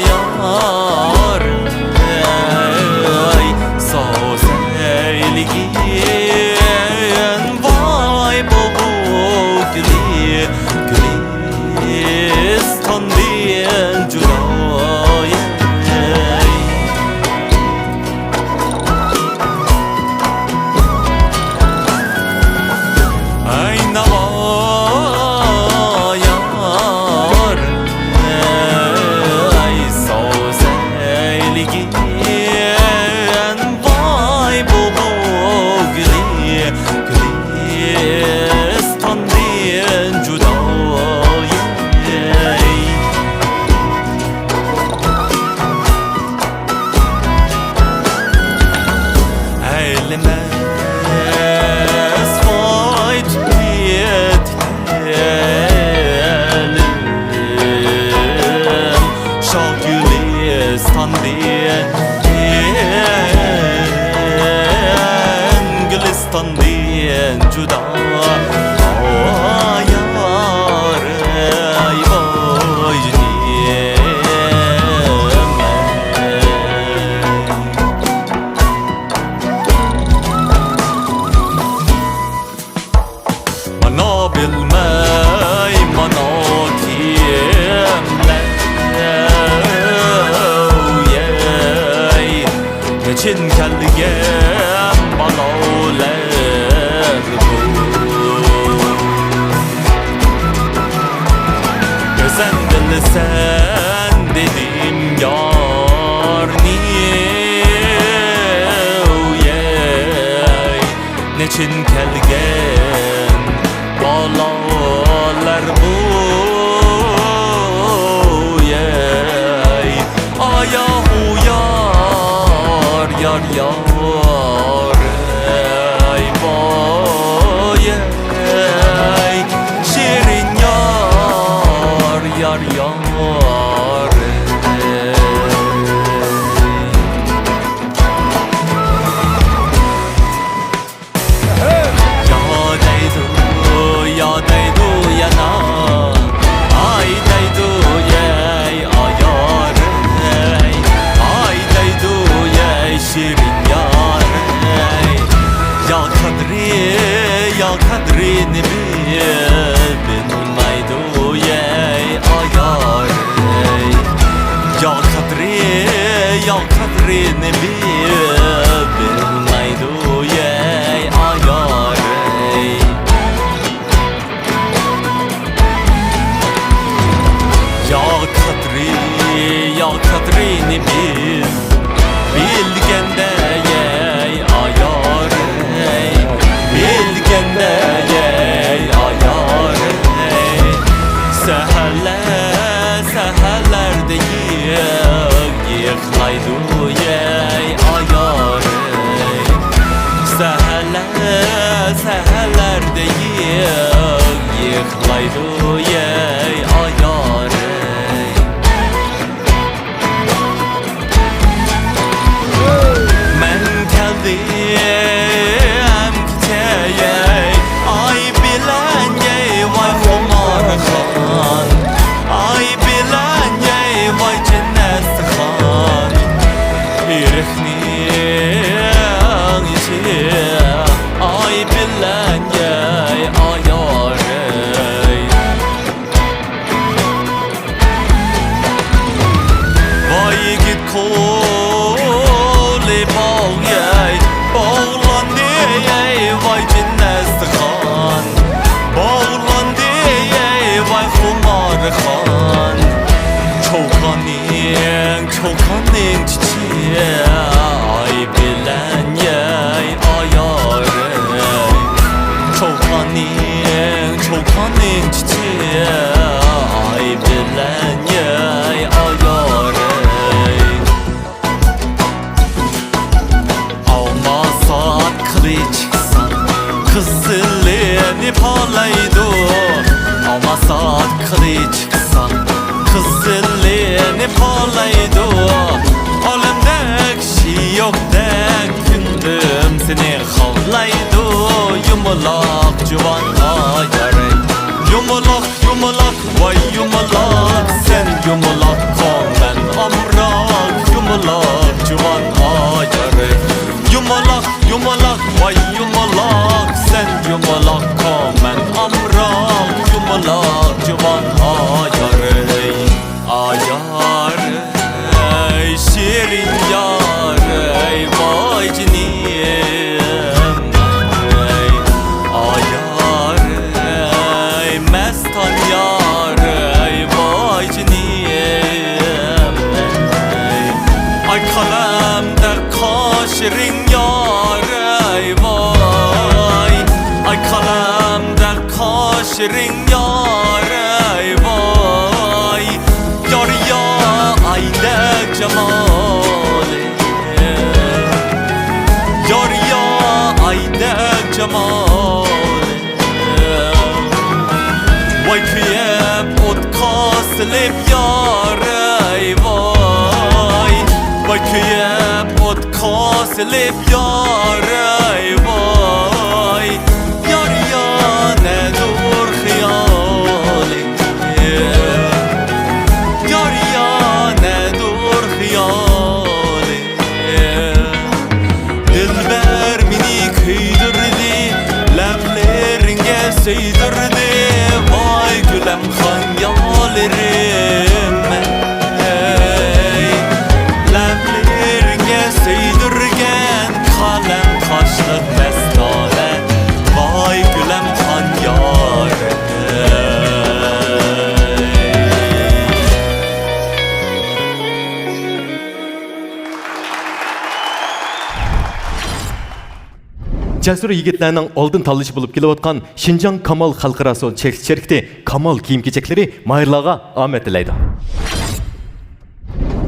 يار، ئەي سۆزلىگىن، ۋاي بۇ، بۇ گۈلى، گۈلىستاندىن جۇدا، ئەي. ئەي ناۋا يار، ئەي سۆزلىگىن، ۋاي بۇ، بۇ گۈلى، گۈلىستاندىن جۇدا، ئەي. ئەيلىمەس قايتىپ كەتكەنىم، شاھ گۈلىستاندىن، گۈلىستاندىن جۇدا، ئاي يار، ئاي ۋاي جېنىم. مانا بىلمەي، مانا كىملەر، ئەي، نېچىن كەلگەن بالاۋلار بۇ. ئۆزەڭ بىلىسەن دېدىم يارنى، ئەي. نېچىن كەلگەن بالاۋلار بۇ، ئەي. ئاياھۇ يار، يار، يار، ئەي، ۋاي، ئەي. شېرىن يار، يار، يار، ئەي. يا دەيدۇ، يا دەيدۇ يەنە، ئاي دەيدۇ، ئەي ئايار، ئەي، ئاي دەيدۇ، ئەي شېرىن يار، ئەي. يا قەدرى، يا قەدرىنى بىل، بىلمەيدۇ، ئەي ئايار، ئەي. يا قەدرى، يا قەدرىنى بىل، بىلمەيدۇ، ئەي ئايار، ئەي. يا قەدرى، يا قەدرىنى بىل، بىلگەندە، ئەي ئايار، ئەي. بىلگەندە، ئەي ئايار، ئەي. سەھەرلەر، سەھەرلەردە يىغ-، يىغ- لايدۇ، ئەي ئايار، ئەي. سەھەرلەر، سەھەرلەردە يىغ-، يىغلايدۇ، ئەي ئايار، ئەي. مەن كەلدىم كېچە، ئەي ئاي بىلەن، ئەي ۋاي خۇمارخان، ئاي بىلەن، ئەي ۋاي جەننەتخان. ئېرىقنىڭ ئىچى ئاي بىلەن، ئەي ئايار، ئەي. ۋاي يىگىت قولى باغ، ئەي، پالايدۇ، ئاماسات قىلى چىقساڭ، قىزىلىنى پالايدۇ. ئالەمدە كىشى يوقتەك كۈندۈم سېنى خالايدۇ، يۇمىلاق جۇۋان ئايارى. يۇمىلاق، يۇمىلاق، ۋاي يۇمىلاق، سەن يۇمىلاققا مەن ئامراق، يۇمىلاق جۇۋان ئايارى. يۇمىلاق، يۇمىلاق، ۋاي يۇمىلاق، سەن يۇمىلاققا مەن ئامراق، يۇمىلاق جۇۋان ئايارى. ئايارى، شېرىن يارى، ۋاي جېنىم. ئايارى، مەستان يارى، ۋاي جېنىم. ئاي قەلەمدەك قاشلىرىڭ يارەي ۋاي، ئاي قەلەمدەك قاشلىرىڭ يارەي ۋاي، يار يا ئايدەك جامالىڭ، يار يا ئايدەك جامالىڭ. ۋاي كۆيۈپ ئوتقا سېلىپ يارەي ۋاي، ۋاي كۆيۈپ ئوتقا سېلىپ يارەي ۋاي، يار يا نەدۇر خىيالىڭ، يار يا نەدۇر خىيالىڭ. دىلبەر مېنى كۆيدۈردى، لەۋلىرىڭگە سۆيدۈردى، ۋاي گۈلەمخان يارىم مەن. ئەي، لەۋلىرىڭگە سۆيدۈرگەن قەلەم قاشلىق مەستانە، ۋاي گۈلەمخان يارىم. جەسۇر يىگىتلەرنىڭ ئالدىن تاللىشى بولۇپ كېلىۋاتقان شىنجاڭ كامال خەلقئارا سودا چەكلىك شىركىتى كامال كىيىم-كېچەكلىرى ماھىرلارغا ئامەت تىلەيدۇ.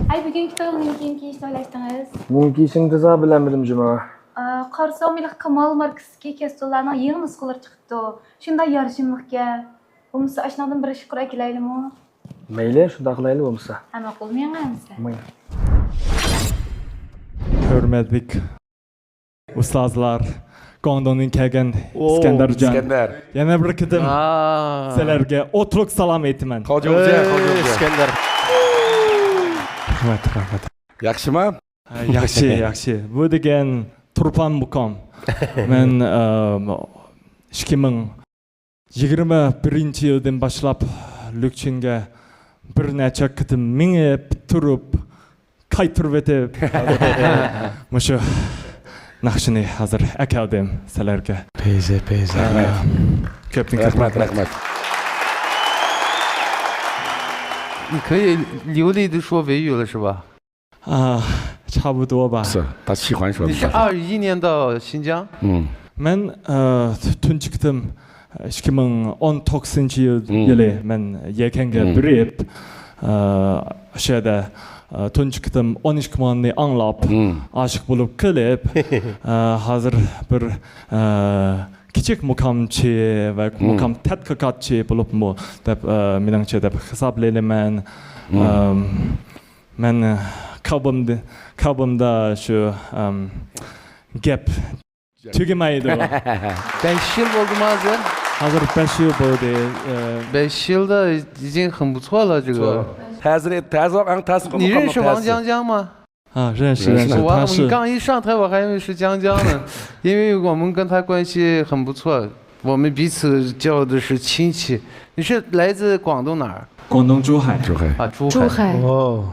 ئەي، بۈگۈنكى تويغا نېمە كىيىم كىيىشنى ئويلاشتىڭىز؟ نېمە كىيىشىمنى تېزا بىلەلمىدىم جۇما. ئا، قارىسام، ھېلىقى كامال ماركىسىدىكى كەستۇللارنىڭ يېڭى نۇسخىلىرى چىقىپتۇ. شۇنداق يارىشىملىقكەن. بولمىسا ئاشۇنىڭدىن بىر ئىككى قۇر ئەكېلەيلىمۇ؟ مەيلى، شۇنداق قىلايلى بولمىسا. ھە، ماقۇل، مېڭە ئەمىسە. ماڭا. ھۆرمەتلىك ئۇستازلار، گۇاڭدۇڭدىن كەلگەن ئىسكەندەرجان. ئىسكەندەر. يەنە بىر قېتىم سىلەرگە ئوتلۇق سالام ئېيتىمەن. ئىسكەندەر. رەھمەت، رەھمەت. ياخشىما؟ ھە، ياخشى، ياخشى. بۇ دېگەن تۇرپان مۇقام. مەن، ئە، ئىككى مىڭ يىگىرمە بىرىنچى يىلدىن باشلاپ لۈكچىنگە بىر نەچچە قېتىم مېڭىپ تۇرۇپ، قايتۇرۇۋېتىپ، مۇشۇ ناخشىنى ھازىر ئەكەلدىم سىلەرگە. پەيزى، پەيزى. ئە، رەھمەت. كۆپتىن كۆپ رەھمەت، رەھمەت. 你可以流利地说维语了，是吧？ ئا، چابۇتۇۋا بار. 是，他喜欢说。你是二一年到新疆？嗯。 مەن، ئە، تۇنجى قېتىم ئىككى مىڭ ئون توققۇزىنچى يىل، يىلى مەن يەكەنگە بېرىپ، ئە، شۇ يەردە، ئە، تۇنجى قېتىم ئون ئىككى ماننى ئاڭلاپ، ئاشىق بولۇپ قېلىپ، ئە، ھازىر بىر، ئە، كىچىك مۇقامچى ۋە مۇقام تەتقىقاتچى بولۇپمۇ دەپ، ئە، مېنىڭچە دەپ ھېسابلىيمەن. ئەم، مەن، ئە، كاۋبامدا، كاۋبامدا شۇ، ئەم، گەپ تۈگىمەيدۇ. بەش يىل بولدىمۇ ھازىر؟ ھازىر بەش يىل بولدى. ئە، 百姓的已经很不错了，这个。 ھازىر، ھازىر ئەڭ تەسىر. 你认识王江江吗？ ئا، 认识،认识。 我，他是。 你刚一上台，我还以为是江江呢，因为我们跟他关系很不错，我们彼此叫的是亲戚。你是来自广东哪儿？广东珠海。珠海。啊，珠海。珠海。哦。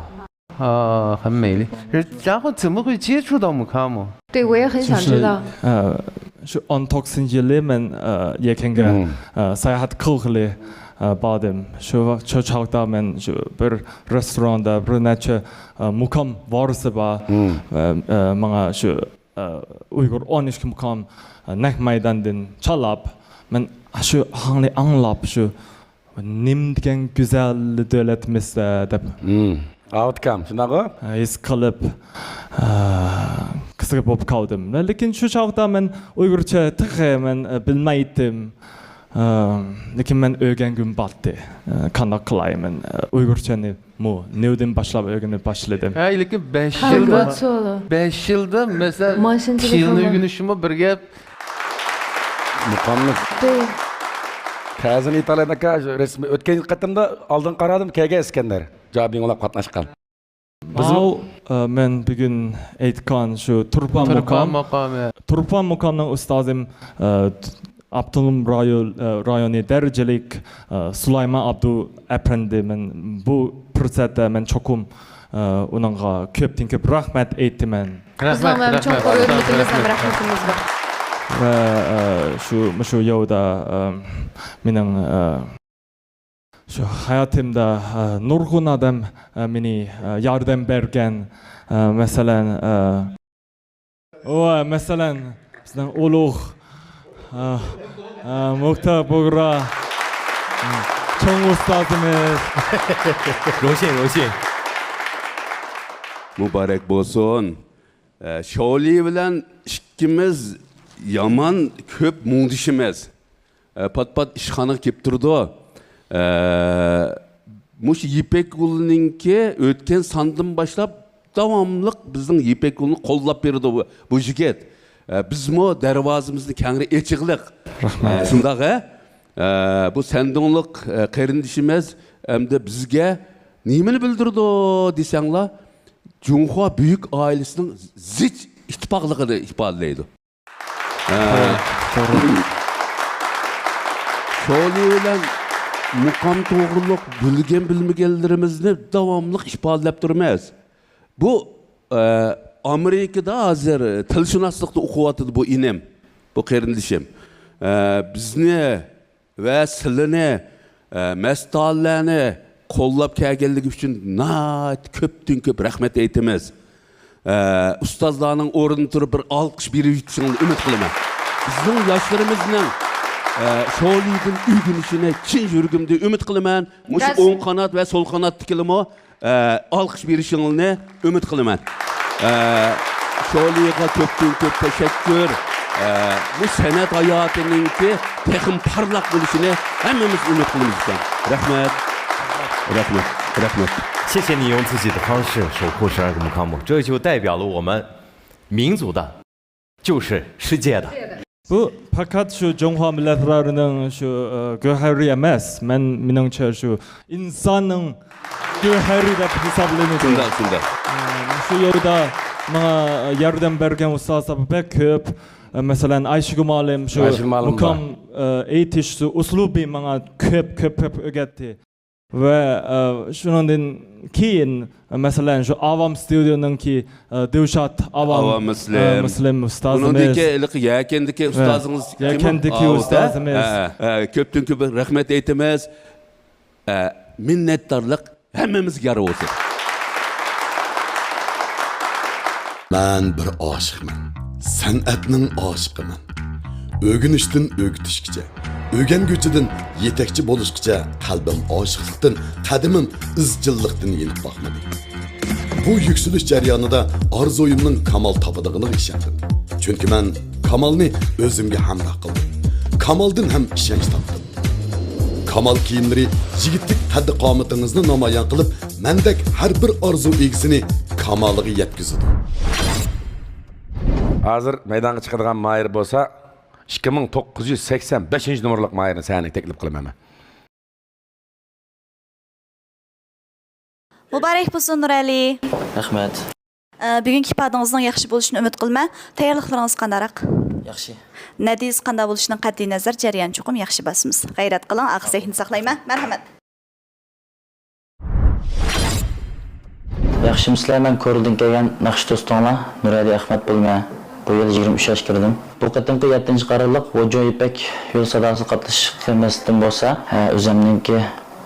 啊，很美丽。然后怎么会接触到 Mukam？ 对，我也很想知道。 ئە، شۇ ئون توققۇزىنچى يىلى مەن، ئە، يەكەنگە، ئە، ساياھەت قىلغىلى، ئە، باردىم. شۇ ۋاقىت، شۇ چاغدا مەن شۇ بىر رېستوراندا بىر نەچچە، ئە، مۇقام ۋارىسى بار. ۋە، ئە، ماڭا شۇ، ئە، ئۇيغۇر ئون ئىككى مۇقام، ئە، نەق مەيداندىن چالاپ، مەن شۇ ئاھاڭنى ئاڭلاپ، شۇ نېمە دېگەن گۈزەل دۆلەتمىزدە دەپ. ئاۋۇتكام، شۇنداقغۇ؟ ھېس قىلىپ، ئە، قىزىقىپ بولۇپ قالدىم. لېكىن شۇ چاغدا مەن ئۇيغۇرچە تېخى مەن، ئە، بىلمەيتتىم. ئە، لېكىن مەن ئۆگەنگۈم بارتتى. ئە، قانداق قىلاي مەن، ئە، ئۇيغۇرچىنىمۇ نېۋدىن باشلاپ ئۆگىنىپ باشلىدىم. ھەي، لېكىن بەش يىلدا، بەش يىلدا، مەسىلەن، تىلنى ئۆگىنىشىمۇ بىر گەپ. مۇقامنى تەزىنى ئېيتالايدىكەن، رەسمىي ئۆتكەن قېتىمدا ئالدىن قارادىم، كەلگەن ئىسكەندەر. جابىڭلاپ قاتناشقان. بىزمۇ ماۋۇ، ئە، مەن بۈگۈن ئېيتقان شۇ تۇرپان تۇرپان مۇقام. مۇقامى. تۇرپان مۇقامنىڭ ئۇستازىم، ئە، ئاپتونوم رايون، ئە، رايونى دەرىجىلىك، ئە، سۇلايمان ئابدۇ ئەپەندى. مەن بۇ پۇرسەتتە مەن چوقۇم، ئە، ئۇنىڭغا كۆپتىن كۆپ رەھمەت ئېيتىمەن. رەھمەت، رەھمەت، چوڭقۇر رەھمەت، ھۆرمىتىمىز ھەم رەھمىتىمىز بار. ۋە، ئە، شۇ، مۇشۇ يولدا، ئە، مېنىڭ، ئە، شۇ ھاياتىمدا، ئە، نۇرغۇن ئادەم، ئە، مېنى، ئە، ياردەم بەرگەن. ئە، مەسىلەن، ئە، ۋە مەسىلەن، بىزنىڭ ئۇلۇغ، ئە، ئە، مۇختار بۇغرا، ئە، چوڭ ئۇستازىمىز. روشەن، روشەن. مۇبارەك بولسۇن. ئە، شولى بىلەن ئىككىمىز يامان كۆپ مۇڭدىشىمىز. ئە، پات-پات ئىشخانىغا كېلىپ تۇرىدۇ. ئە، مۇشۇ يىپەك يولىنىڭكى ئۆتكەن ساندىن باشلاپ داۋاملىق بىزنىڭ يىپەك يولىنى قوللاپ بېرىدۇ بۇ، بۇ يىگىت. ئە، بىزمۇ دەرۋازىمىزنى كەڭرى ئېچىغلىق. رەھمەت. ئە، شۇنداق، ھە؟ ئە، بۇ سەندۇڭلۇق، ئە، قېرىندىشىمىز ئەمدى بىزگە نېمىنى بىلدۈرىدۇ دېسەڭلار، جۇڭخۇا بۈيۈك ئائىلىسىنىڭ زىچ ئىتتىپاقلىقىنى ئىپادىلەيدۇ. ھە. توغرا. شولى بىلەن مۇقام توغرۇلۇق بىلگەن بىلمىگەنلىرىمىزنى داۋاملىق ئىپادىلەپ تۇرىمىز. بۇ، ئە، ئامېرىكىدا ھازىر تىلشۇناسلىقتا ئوقۇۋاتىدۇ بۇ ئىنىم، بۇ قېرىندىشىم. ئە، بىزنى ۋە سىلىنى، ئە، مەستانىلەرنى قوللاپ كەلگەنلىكى ئۈچۈن ناھايىتى كۆپتىن كۆپ رەھمەت ئېيتىمىز. ئە، ئۇستازلارنىڭ ئورنىدا تۇرۇپ بىر ئالقىش بېرىشىڭلارنى ئۈمىد قىلىمەن. بىزنىڭ ياشلىرىمىزنىڭ، ئە، شولىدىن ئۆگىنىشىنى چىن يۈرىكىمدىن ئۈمىد قىلىمەن. مۇشۇ ئوڭ قانات ۋە سول قاناتتىكىلىمۇ ئە، ئالقىش بېرىشىڭلارنى ئۈمىد قىلىمەن. ئە، شولىغا كۆپتىن كۆپ تەشەككۈر. ئە، بۇ سەنئەت ھاياتىنىڭكى تېخىمۇ پارلاق بولۇشىنى ھەممىمىز ئۈمىد قىلىمىز ئىكەن. رەھمەت. رەھمەت. رەھمەت. 谢谢你用自己的方式守护十二个木卡姆，这就代表了我们民族的 就是世界的。 بۇ پەقەت شۇ جۇڭخۇا مىللەتلىرىنىڭ شۇ، ئە، گۆھەرى ئەمەس. مەن، مېنىڭچە شۇ ئىنساننىڭ گۆھەرى دەپ ھېسابلىنىدۇ. شۇنداق، شۇنداق. ئە، شۇ يولدا ماڭا ياردەم بەرگەن ئۇستازلار بەك كۆپ. ئە، مەسىلەن، ئايشىگۈل مۇئەللىم شۇ ئايشىگۈل مۇئەللىم مۇقام، بار. ئە، ئېيتىش شۇ ئۇسلۇبى ماڭا كۆپ، كۆپ، كۆپ ئۆگەتتى. ۋە، ئە، شۇنىڭدىن كېيىن، مەسىلەن، شۇ ئاۋام ستۇدىيونىڭكى، ئە، دىلشات ئاۋام، ئاۋام مۇسلىم. ئە، مۇسلىم ئۇستازىمىز. ئۇنىڭدىن كېيىن ھېلىقى يەكەندىكى ۋە ئۇستازىڭىز كىم؟ يەكەندىكى ئاۋۇ، ئۇستازىمىز. ھە، ھە، كۆپتىن كۆپ رەھمەت ئېيتىمىز. ئە، مىننەتدارلىق ھەممىمىزگە يار بولسۇن. مەن بىر ئاشىقمەن. سەنئەتنىڭ ئاشىقىمەن. ئۆگىنىشتىن ئۆگىتىشكىچە، ئۆگەنگۈچىدىن يېتەكچى بولۇشقىچە قەلبىم ئاشىقلىقتىن، قەدىمىم ئىزچىللىقتىن يېنىپ باقمىدى. بۇ يۈكسىلىش جەريانىدا ئارزۇيۇمنىڭ كامال تاپىدىغىنىغا ئىشەندىم. چۈنكى مەن كامالنى ئۆزۈمگە ھەمراھ قىلدىم. كامالدىن ھەم ئىشەنچ تاپتىم. كامال كىيىملىرى يىگىتلىك قەددى-قامىتىڭىزنى نامايان قىلىپ، مەندەك ھەر بىر ئارزۇ ئىگىسىنى كامالىغا يەتكۈزىدۇ. ھازىر مەيدانغا چىقىدىغان ماھىر بولسا، ئىككى مىڭ توققۇز يۈز سەكسەن بەشىنچى نومۇرلۇق ماھىرنى سەھنىگە تەكلىپ قىلىمەن مەن. مۇبارەك بولسۇن، نۇرئەلى. رەھمەت. ئە، بۈگۈنكى ئىپادىڭىزنىڭ ياخشى بولۇشىنى ئۈمىد قىلىمەن. تەييارلىقلىرىڭىز قانداقراق؟ ياخشى. نەتىجىسى قانداق بولۇشىدىن قەتئىينەزەر، جەريان چوقۇم ياخشى باسىمىز. غەيرەت قىلىڭ، ئاخىر سەھنىنى ساقلايمەن. مەرھەمەت. ياخشىمۇسىلەر، مەن كورلىدىن كەلگەن ناخشا دوستۇڭلار نۇرئەلى ئەخمەت بولىمەن. بۇ يىل يىگىرمە ئۈچ ياشقا كىردىم. بۇ قېتىمقى يەتتىنچى قارارلىق ۋوجۇ يىپەك يول ساداسىغا قاتنىشىشقا مەقسىتىم بولسا، ھە، ئۆزەمنىڭكى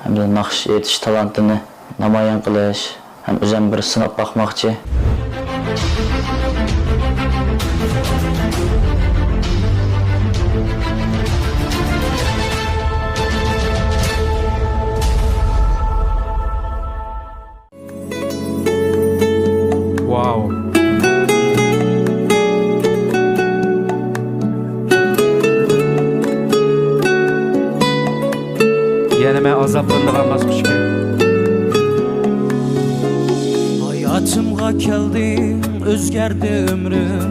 ھەمدە ناخشا ئېيتىش تالانتىنى نامايان قىلىش ھەم ئۆزەم بىر سىناپ باقماقچى. Wow. يەنە مەن ئازابلىنىدىغان باسقۇچكەن. ھاياتىمغا كەلدىڭ، ئۆزگەردى ئۆمرۈم،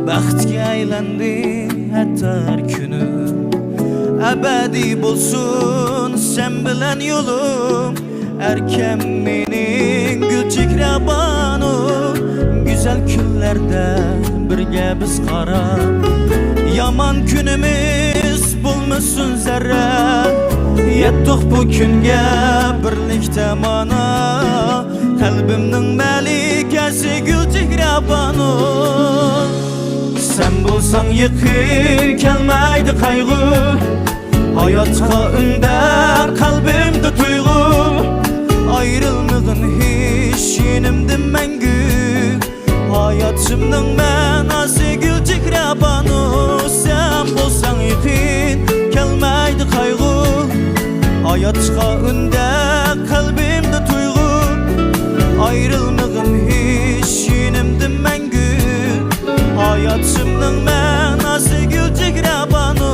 بەختكە ئايلاندى ھەتتا ھەر كۈنۈم. ئەبەدىي بولسۇن سەن بىلەن يولۇم، ئەركەم مېنىڭ گۈل چېھرە بانۇ. گۈزەل كۈنلەردە بىرگە بىز قاراپ، يامان كۈنىمىز بولمىسۇن زەررە. يەتتۇق بۇ كۈنگە بىرلىكتە مانا، قەلبىمنىڭ مەلىكەسى گۈل چېھرە بانۇ. سەن بولساڭ يېقىن، كەلمەيدۇ قايغۇ. ھاياتقا ئۈندە قەلبىمدە تۇيغۇ، ئايرىلمىغىن ھېچ يېنىمدىن مەڭگۈ. ھاياتىمنىڭ مەناسى گۈل چېھرە بانۇ، سەن بولساڭ يېقىن، كەلمەيدۇ قايغۇ. ھاياتقا ئۈندە قەلبىمدە تۇيغۇ، ئايرىلمىغىن ھېچ يېنىمدىن مەڭگۈ. ھاياتىمنىڭ مەناسى گۈل چېھرە بانۇ.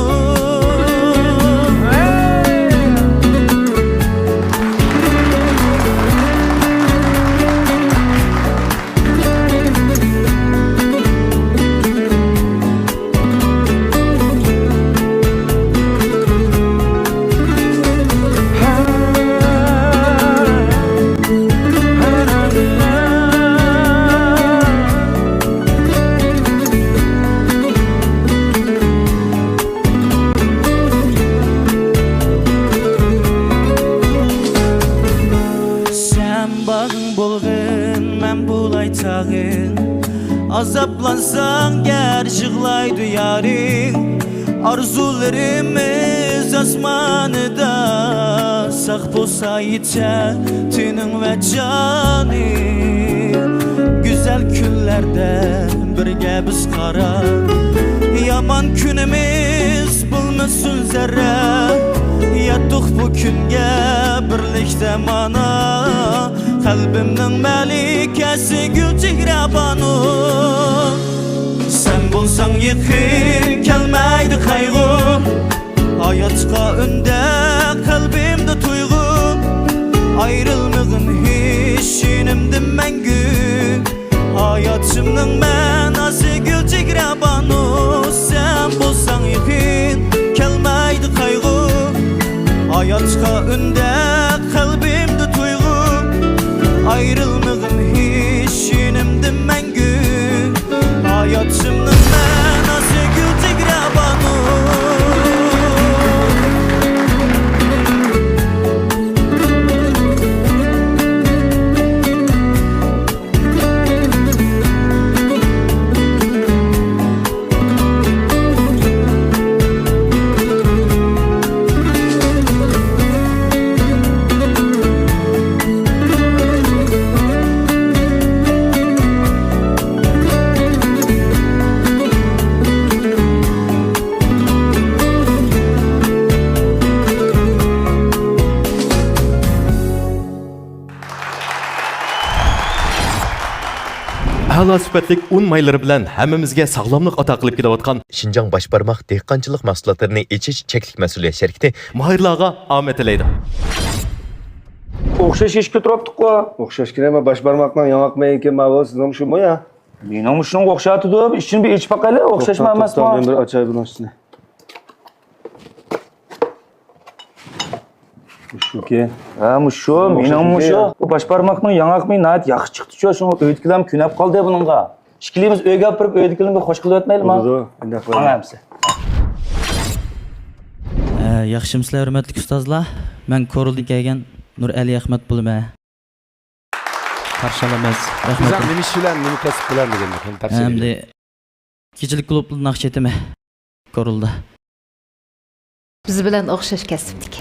سەن باغىڭ بولغىن، مەن بولاي تاغىڭ. ئازابلانساڭ گەر يىغلايدۇ يارىڭ. ئارزۇلىرىمىز ئاسمانىدا، ساق بولسا يېتەر تېنىڭ ۋە جانىڭ. گۈزەل كۈنلەردە بىرگە بىز قاراپ، يامان كۈنىمىز بولمىسۇن زەررە. يەتتۇق بۇ كۈنگە بىرلىكتە مانا، قەلبىمنىڭ مەلىكەسى گۈل چېھرە بانۇ. سەن بولساڭ يېقىن، كەلمەيدۇ قايغۇ. ھاياتقا ئۈندە قەلبىمدە تۇيغۇ، ئايرىلمىغىن ھېچ يېنىمدىن مەڭگۈ. ھاياتىمنىڭ مەناسى گۈل چېھرە بانۇ، سەن بولساڭ يېقىن، كەلمەيدۇ قايغۇ. ھاياتقا ئۈندە قەلبىمدە تۇيغۇ، ئايرىلمىغىن ھېچ يېنىمدىن مەڭگۈ. ھاياتىمنىڭ مەناسى گۈل چېھرە بانۇ. ئەلا سۈپەتلىك ئۇن مايلىرى بىلەن ھەممىمىزگە ساغلاملىق ئاتا قىلىپ كېلىۋاتقان شىنجاڭ باش بارماق دېھقانچىلىق مەھسۇلاتلىرىنى ئېچىش چەكلىك مەسئۇلىيەت شىركىتى ماھىرلارغا ئامەت تىلەيدۇ. ئوخشاش ئىش كۆتۈرۈپتۇققۇ. ئوخشاش كېلەمە، باش بارماقنىڭ ياڭاق مېيىكى ماۋۇ، سىزنىڭ شۇمۇ يا؟ مېنىڭمۇ شۇنىڭغا ئوخشايتىدۇ، ئىچىنى بىر ئېچىپ باقايلى، ئوخشاشمۇ توختاڭ، ئەمەسمۇ؟ توختاڭ، مەن بىر ئاچاي بۇنىڭ ئۈستىنى. مۇشۇكى. ھە، مۇشۇ، مېنىڭمۇ مۇشۇ. بۇ باش بارماقنىڭ ياڭاق مېيى ناھايىتى ياخشى چىقتىچۇ، شۇڭا ئۆيدىكىلەرمۇ كۆنەپ قالدى بۇنىڭغا. ئىككىلىمىز ئۆيگە ئاپىرىپ، ئۆيدىكىلەرنى بىر خوش قىلىۋەتمەيلىما؟ بولىدۇ، ئۇنداق قىلايلى. ماڭا ئەمسە. ئە، ياخشىمۇسىلەر، ھۆرمەتلىك ئۇستازلار؟ مەن كورلىدىن كەلگەن نۇرئەلى ئەخمەت بولىمەن. قارشى ئالىمىز. رەھمەت. بىزنىڭ نېمە ئىش بىلەن، نېمە كەسىپ بىلەن دېگەندە، تەپسىلىي. ئەمدى كېچىلىك كۇلۇبتا ناخشا ئېيتىمەن. كورلىدا. بىز بىلەن ئوخشاش كەسىپتىكى.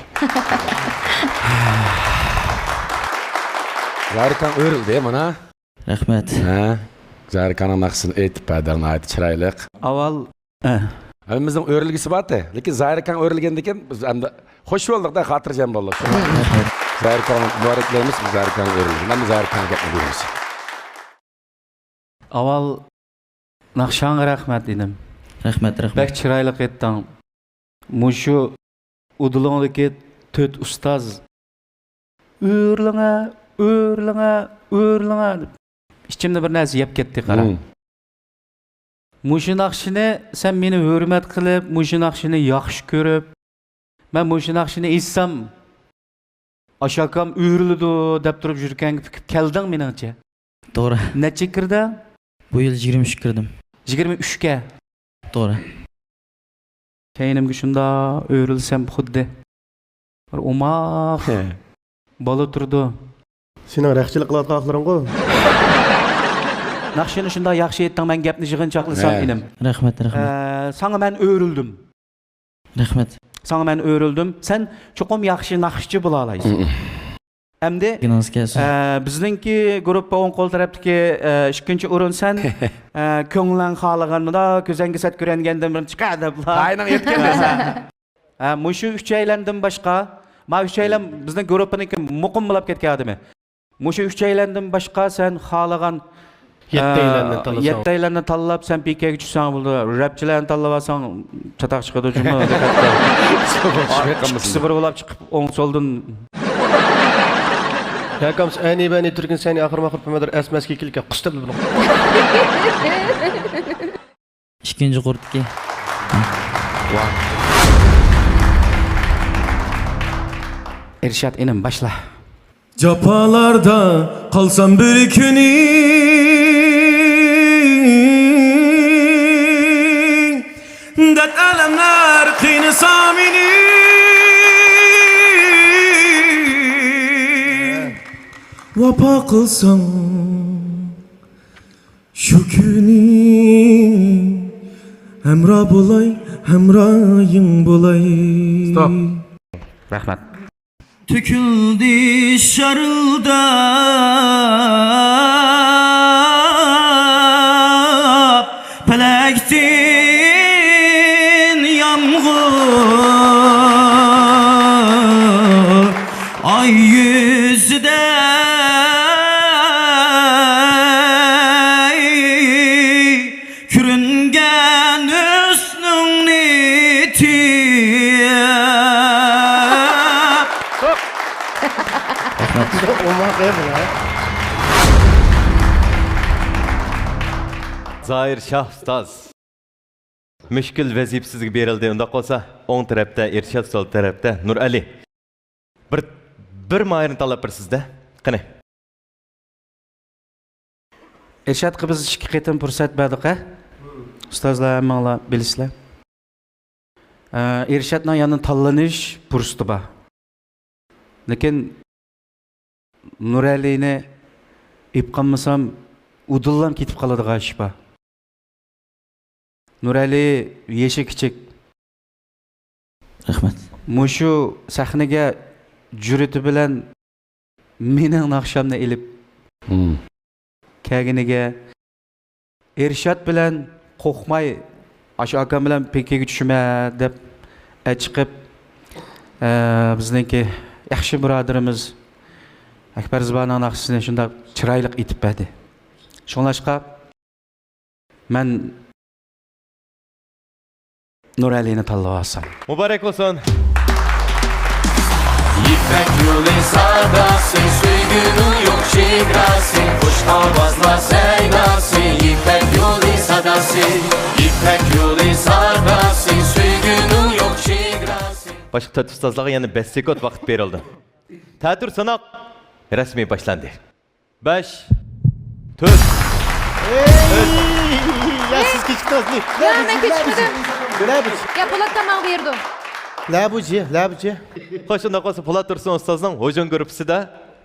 زاھىر ئاكاڭ ئۆرۈلدى مانا. رەھمەت. ھە؟ زاھىر ئاكاڭنىڭ ناخشىسىنى ئېيتىپ بەردى، ناھايىتى چىرايلىق. ئاۋۋال، ھە. ھەممىمىزنىڭ ئۆرۈلگۈسى بارتى. لېكىن زاھىر ئاكاڭ ئۆرۈلگەندىن كېيىن بىز ئەمدى خوش بولدۇق-دە، خاتىرجەم بولدۇق. رەھمەت. زاھىر ئاكاڭغا مۇبارەكلەيمىز، زاھىر ئاكاڭ ئۆرۈلگەن. ئەمدى زاھىر ئاكاڭغا گەپنى بېرىمىز. ئاۋۋال ناخشاڭغا رەھمەت، ئىنىم. رەھمەت، رەھمەت. بەك چىرايلىق ئېيتتىڭ. مۇشۇ ئۇدۇلۇڭدىكى تۆت ئۇستاز، ئۆرلىڭە، ئۆرلىڭە، ئۆرلىڭە دەپ، ئىچىمدە بىر نەرسە يەپ كەتتى، قارا. مم. مۇشۇ ناخشىنى سەن مېنى ھۆرمەت قىلىپ، مۇشۇ ناخشىنى ياخشى كۆرۈپ، مەن مۇشۇ ناخشىنى ئېيتسام، ئاشۇ ئاكام ئۆرۈلىدۇ دەپ تۇرۇپ يۈرىكىڭگە پۈكۈپ كەلدىڭ مېنىڭچە. توغرا. نەچچە كىردىڭ؟ بۇ يىل يىگىرمە ئۈچ كىردىم. يىگىرمە ئۈچكە؟ توغرا. كەينىمگە شۇنداق ئۆرۈلسەم خۇددى بىر ئوماق بالا تۇرىدۇ. سېنىڭ رەخچىلىك قىلىۋاتقان ۋاقىتلىرىڭغۇ. ناخشىنى شۇنداق ياخشى ئېيتتىڭ، مەن گەپنى يىغىنچاقلىسام، ھە، ئىنىم. رەھمەت، رەھمەت. ئە، ساڭا مەن ئۆرۈلدۈم. رەھمەت. ساڭا مەن ئۆرۈلدۈم. سەن چوقۇم ياخشى ناخشىچى بولالايسەن. ئەمدى، ئە، بىزنىڭكى گۇرۇپپا ئوڭ قول تەرەپتىكى، ئە، ئىككىنچى ئورۇن سەن. ئە، كۆڭلۈڭ خالىغاندا كۆزۈڭگە سەت كۆرۈنگەندىن بىر چىقار دەپلا. تاينىڭ يەتكەن دېسە. ھە، مۇشۇ ئۈچەيلەندىن باشقا، ما ئۈچەيلەن بىزنىڭ گۇرۇپپىنىڭكى مۇقىم بولاپ كەتكەن ئادىمى. مۇشۇ ئۈچەيلەندىن باشقا سەن خالىغان، يەتتەيلەننى ئە، تاللىساڭ. يەتتەيلەننى تاللاپ، سەن پىكەگە چۈشسەڭ بولىدۇ. رەپچىلەرنى تاللاپ ئالساڭ، چاتاق چىقىدۇ جۇمۇ. دىققەت قىل. ئىككىسى بىر بولاپ چىقىپ، ئوڭ سولدىن. ياكامس ئەنى بەنى تۈركۈن سەنى ئاخىر ماخىر پەمەدىر ئەسمەسكى كىلكە قۇستىپ بىلىدۇ. ئىككىنچى قۇرتتىكى. ئىرشات ئىنىم، باشلا. جاپالاردا قالسام بىر كۈنى، دەرد ئەلەملەر قىينىسا مېنى، ۋاپا قىلساڭ شۇ كۈنى ھەمراھ بولاي، ھەمراھىڭ بولاي. ستوپ. رەھمەت. تۆكۈلدى شارىلداپ پەلەكتىن يامغۇر. ئاي يۈزىدە كۆرۈنگەن ھۆسنۈڭنى تېيىپ. زاھىر شاھ ئۇستاز مۈشكۈل ۋەزىپە سىزگە بېرىلدى. ئۇنداق بولسا، ئوڭ تەرەپتە ئىرشات، سول تەرەپتە نۇرئەلى. بىر، بىر ماھىرنى تاللاپ بېرىسىز-دە. قېنى. ئىرشاتقا بىز ئىككى قېتىم پۇرسەت بەردۇق، ھە؟ ئۇستازلار، ھەممىڭلار بىلىسىلەر. ئە، ئىرشاتنىڭ يەنە تاللىنىش پۇرسىتى بار. لېكىن نۇرئەلىنى ئېلىپ قالمىسام، ئۇدۇللام كېتىپ قالىدىغان ئىش بار. نۇرئەلى يېشى كىچىك. رەھمەت. مۇشۇ سەھنىگە جۈرئىتى بىلەن مېنىڭ ناخشامنى ئېلىپ مم. كەلگىنىگە، ئىرشات بىلەن قورقماي، ئاشۇ ئاكام بىلەن پىكىرگە چۈشىمەن دەپ ئەچىقىپ، ئە، بىزنىڭكى ياخشى بۇرادىرىمىز ئەكبەر زىبانىڭ ناخشىسىنى شۇنداق چىرايلىق ئېيتىپ بەردى. شۇڭلاشقا، مەن نۇرئەلىنى تاللاۋالسام. مۇبارەك بولسۇن. يىپەك يولى ساداسى، سۆيگۈنىڭ يوق چېگراسى، خۇش ئاۋازلار سەيداسى، يىپەك يولى ساداسى، يىپەك يولى ساداسى، سۆيگۈنىڭ يوق چېگراسى. باشقا تۆت ئۇستازلارغا يەنە بەش سېكۇنت ۋاقىت بېرىلدى. تەتۈر سىناق رەسمىي باشلاندى. بەش، تۆت. يا، سىز كېچىكتىڭىز. يا، مەن كېچىكمىدىم. يا، پولات تاماق بېرىدۇ. لەبۇجى، لەبۇجى. خوش، شۇنداق بولسا، پولات تۇرسۇن ئۇستازنىڭ ھۇجۇم گۇرۇپپىسىدا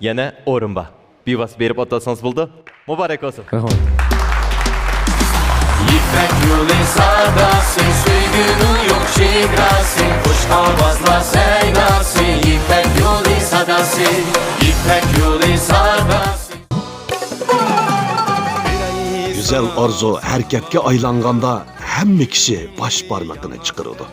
يەنە ئورۇن بار. بىۋاسىتە بېرىپ ئولتۇرسىڭىز بولىدۇ. مۇبارەك بولسۇن. رەھمەت. يىپەك يولى ساداسى، سۆيگۈنىڭ يوق چېگراسى، خۇش ئاۋازلار سەيداسى، يىپەك يولى ساداسى، يىپەك يولى ساداسى. گۈزەل ئارزۇ ھەرىكەتكە ئايلانغاندا، ھەممە كىشى باش بارمىقىنى چىقىرىدۇ.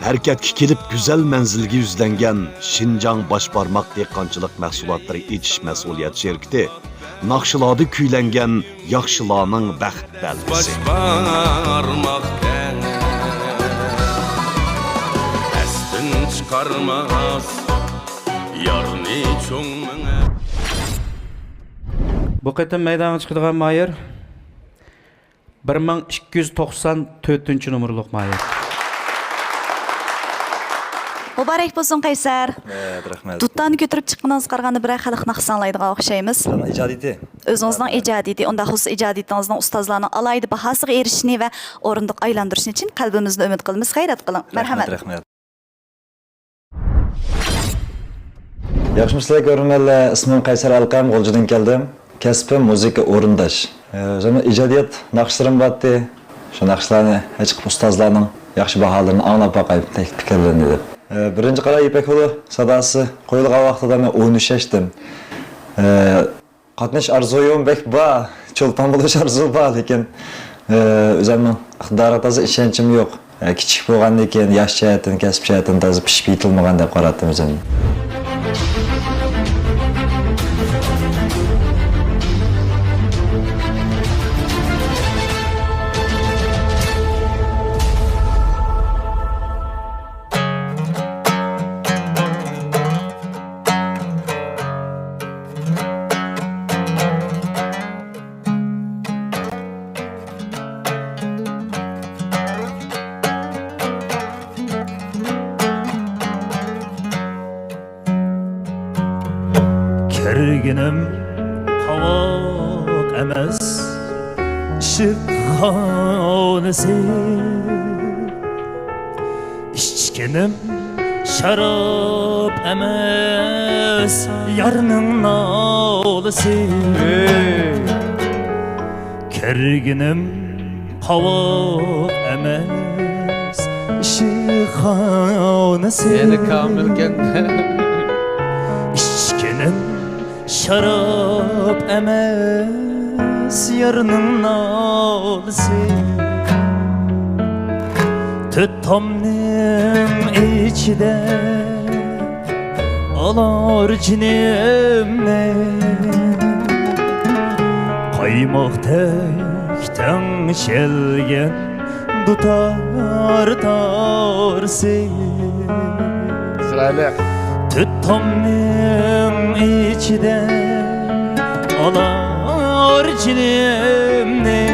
ھەرىكەتكە كېلىپ، گۈزەل مەنزىلگە يۈزلەنگەن شىنجاڭ باش بارماق دېھقانچىلىق مەھسۇلاتلىرى ئېچىش مەسئۇلىيەت شىركىتى ناخشىلاردا كۈيلەنگەن ياخشىلارنىڭ بەخت بەلگىسى. باش بارماق تەڭ ئەستىن بارماس، يارنى چوڭ مېڭە. بۇ قېتىم مەيدانغا چىقىدىغان ماھىر بىر مىڭ ئىككى يۈز توقسان تۆتىنچى نومۇرلۇق ماھىر. مۇبارەك بولسۇن، قەيسەر. ھە، رەھمەت. دۇتارنى كۆتۈرۈپ چىققىنىڭىزغا قارىغاندا، بىرەر خەلق ناخشىسى ئاڭلايدىغان ئوخشايمىز. سىلەرنىڭ ئىجادىيىتى. ئۆزىڭىزنىڭ ئىجادىيىتى، ئۇنداق خۇسۇسىي ئىجادىيىتىڭىزنىڭ ئۇستازلارنىڭ ئالاھىدە باھاسىغا ئېرىشىشىنى ۋە ئورۇندۇق ئايلاندۇرۇشىنى چىن قەلبىمىزدىن ئۈمىد قىلىمىز. غەيرەت قىلىڭ. مەرھەمەت. رەھمەت، رەھمەت. ياخشىمۇسىلەر كۆرۈرمەنلەر، ئىسمىم قەيسەر ئەلقەم، غۇلجىدىن كەلدىم. كەسپىم مۇزىكا ئورۇنداش. ئۆزۈمنىڭ ئىجادىيەت ناخشىلىرىم بارتى. شۇ ناخشىلارنى ھېچقىپ ئۇستازلارنىڭ ياخشى باھالىرىنى ئاڭلاپ باقاي، پىكىرلىرىنى دەپ. بىرىنچى قارا يىپەك يولى ساداسى قويۇلغان ۋاقتىدا مەن ئون ئۈچ ياشتىم. قاتنىشىش ئارزۇيۇم بەك بار، چولپان بولۇش ئارزۇ بار، لېكىن، ئى، ئۆزۈمنىڭ ئىقتىدارىغا تازا ئىشەنچىم يوق. ئى، كىچىك بولغاندىن كېيىن ياش جەھەتتىن، كەسىپ جەھەتتىن تازا پىشىپ يېتىلمىگەن دەپ قاراتتىم ئۆزۈمنى. كىرگىنىم قاۋاق ئەمەس، ئىشىك خانىسى. ئىچكىنىم شاراب ئەمەس، يارنىڭ نالىسى. كىرگىنىم قاۋاق ئەمەس، ئىشىخانىسى. يەنە كامىلكەن. ئىچكىنىم شاراب ئەمەس، يارنىڭ نالىسى. تۆت تامنىڭ ئىچىدە ئالار جېنىمنى، قايماقتەك تەڭشەلگەن دۇتار تارىسى. چىرايلىق. تۆت تامنىڭ ئىچىدە ئالار جېنىمنى،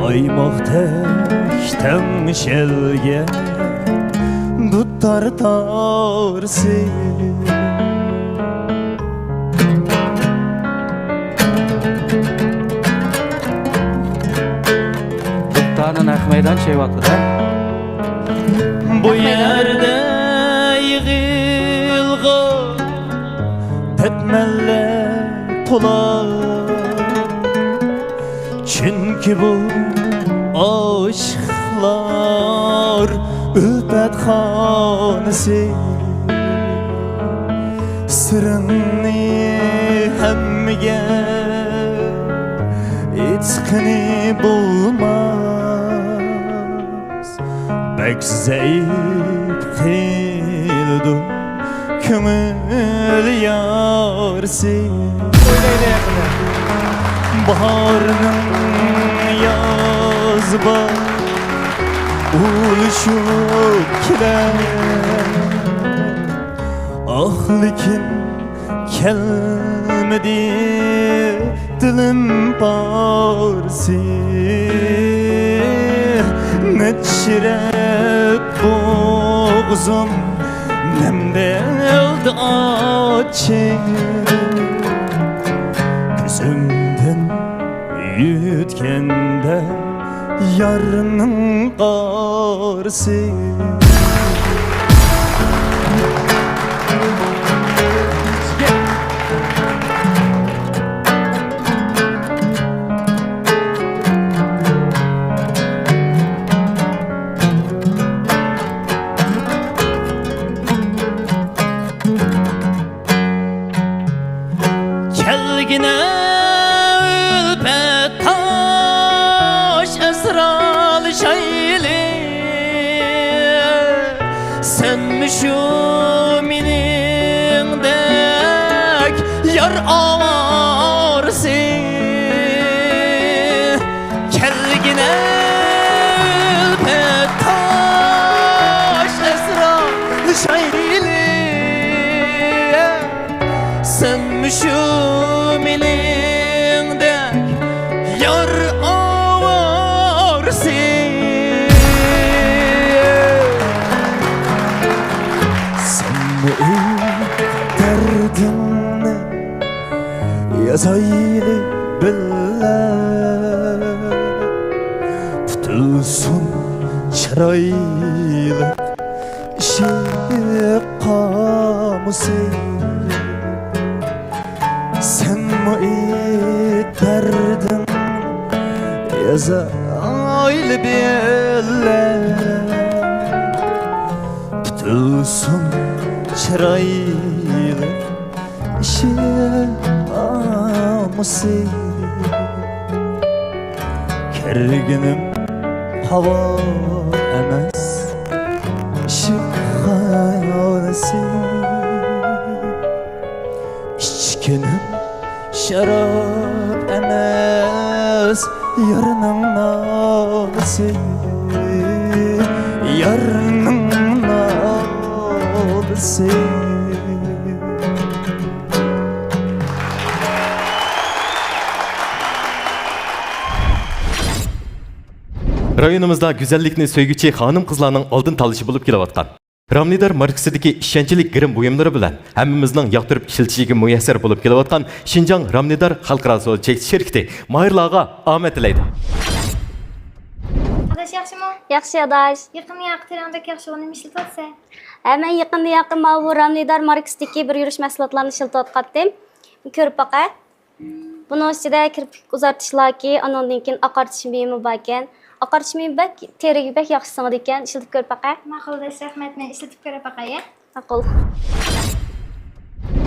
قايماقتەك تەڭشەلگەن دۇتار تارىسى. دۇتارنى نەق مەيدان چېيىۋاتىدۇ. بۇ يەردە يىغىلغان دەتمەنلەر تولا. چۈنكى بۇ ئاشىقلار ئۈلپەت خانىسى. سىرىڭنى ھەممىگە ئېيتقىنى بولماس. بەك زەئىپ قىلىدۇ كۆڭۈل يارىسى. باھارنىڭ ياز باھارى ئۇلىشىپ كېلەر. ئاھ، لېكىن كەلمىدى دىلىم پارىسى. نەچچە رەت بوغۇزۇم نەم بولدى ئاچچىق. كۆزۈمدىن يۆتكەندە يارنىڭ قارىسى. كەلگىنە ئۈلپەت تاش ئەسرالىشايلى. سەنمۇ شۇ مېنىڭدەك يار ئاۋارىسى. كەلگىنە ئۈلپەت تاش شۇ مېنىڭدەك يار ئاۋارىسى. سەنمۇ ئېيت دەردىڭنى، يازايلى بىللە. پۈتۈلسۇن چىرايلىق ئىشق قامۇسى. سەنمۇ ئېيت دەردىڭ، يازايلى بىللە. پۈتۈلسۇن چىرايلىق ئىشق قامۇسى. كىرگىنىم ھاۋا ئەمەس، ئىشق خانىسى. ئىچكىنىم شاراب ئەمەس، يارنىڭ نالىسى، يارنىڭ نالىسى. رايونىمىزدا گۈزەللىكنى سۆيگۈچى خانىم-قىزلارنىڭ ئالدىن تاللىشى بولۇپ كېلىۋاتقان رامنىدار ماركىسىدىكى ئىشەنچلىك گىرىم بۇيۇملىرى بىلەن ھەممىمىزنىڭ ياقتۇرۇپ ئىشلىتىشىگە مۇيەسسەر بولۇپ كېلىۋاتقان شىنجاڭ رامنىدار خەلقئارا سودا چەكلىك شىركىتى ماھىرلارغا ئامەت تىلەيدۇ. ئاداش ياخشىمۇ؟ ياخشى ئاداش. يېقىندا ياقى تېرەڭ بەك ياخشى، ئۇنى نېمە ئىشلىتىۋاتىسەن؟ ھە، مەن يېقىندا ياقى ماۋۇ رامنىدار ماركىسىدىكى بىر يۈرۈش مەھسۇلاتلارنى ئىشلىتىۋاتقانتىم. كۆرۈپ باقە. بۇنىڭ ئىچىدە كىرپىك ئۇزارتىش لاكى، ئانىڭدىن كېيىن ئاقارتىش مېيىمۇ باركەن. ئاقارتىش مېيى بەك تېرىگە بەك ياخشى سىڭىدىكەن، ئىشلىتىپ كۆرۈپ باقە. ماقۇل ئاداش، رەھمەت، مەن ئىشلىتىپ كۆرۈپ باقاي، ھە؟ ماقۇل.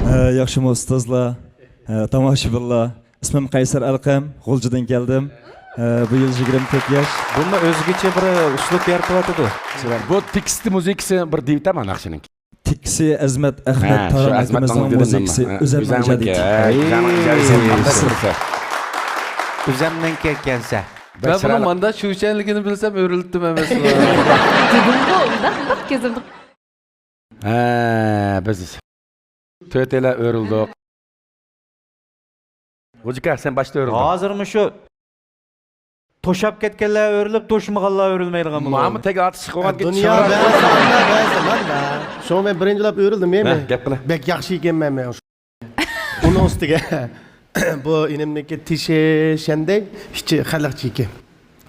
ھە، ياخشىمۇ ئۇستازلار؟ ھە، تاماشىبىنلار. ئىسمىم قەيسەر ئەلقەم، غۇلجىدىن كەلدىم. ھە، بۇ يىل يىگىرمە تۆت ياش. بۇمۇ ئۆزگىچە بىر ئۇسلۇب يارىتىۋاتىدۇ. بۇ تېكىست مۇزىكىسى بىر دېۋىتەما ناخشىنىڭكى. تېكىستى ئەزمەت ئەخمەت ھە، شۇ تاران ئەزمەت ئاكىمىزنىڭ، مۇزىكىسى، ھە، ئۆزەمنىڭ ئۆزەمنىڭكى، ئىجادىيىتى. ھە، ئۆزەمنىڭ ئىجادىيىتى. ئۆزەمنىڭكى ئىكەنسە. مەن بۇنىڭ ماندا چۈشەنچىلىكىنى بىلسەم ئۆرۈلۈپتىم ئەمەسمۇ. دېدىمغۇ، ئۇنداق، ئۇنداق كۆزۈمدە. ھە، بىز تۆتەيلەن ئۆرۈلدۇق. غوجىكا، سەن باشتا ئۆرۈلدۈڭ. ھازىر مۇشۇ توشاپ كەتكەنلەر ئۆرۈلۈپ، توشمىغانلار ئۆرۈلمەيدىغان بولدى. ماما تەگى ئاتىشىق بولغان دۇنيا بەزى، بەزى، مەن، مەن. شۇڭا مەن بىرىنچىلەپ ئۆرۈلدۈم، مەن. ھە، گەپ قىلە. بەك ياخشى ئىكەن، مەن، مەن. ئۇنىڭ ئۈستىگە بۇ ئىنىمنىڭكى تېشى شەندەي، ئىچى خەلقچە ئىكەن.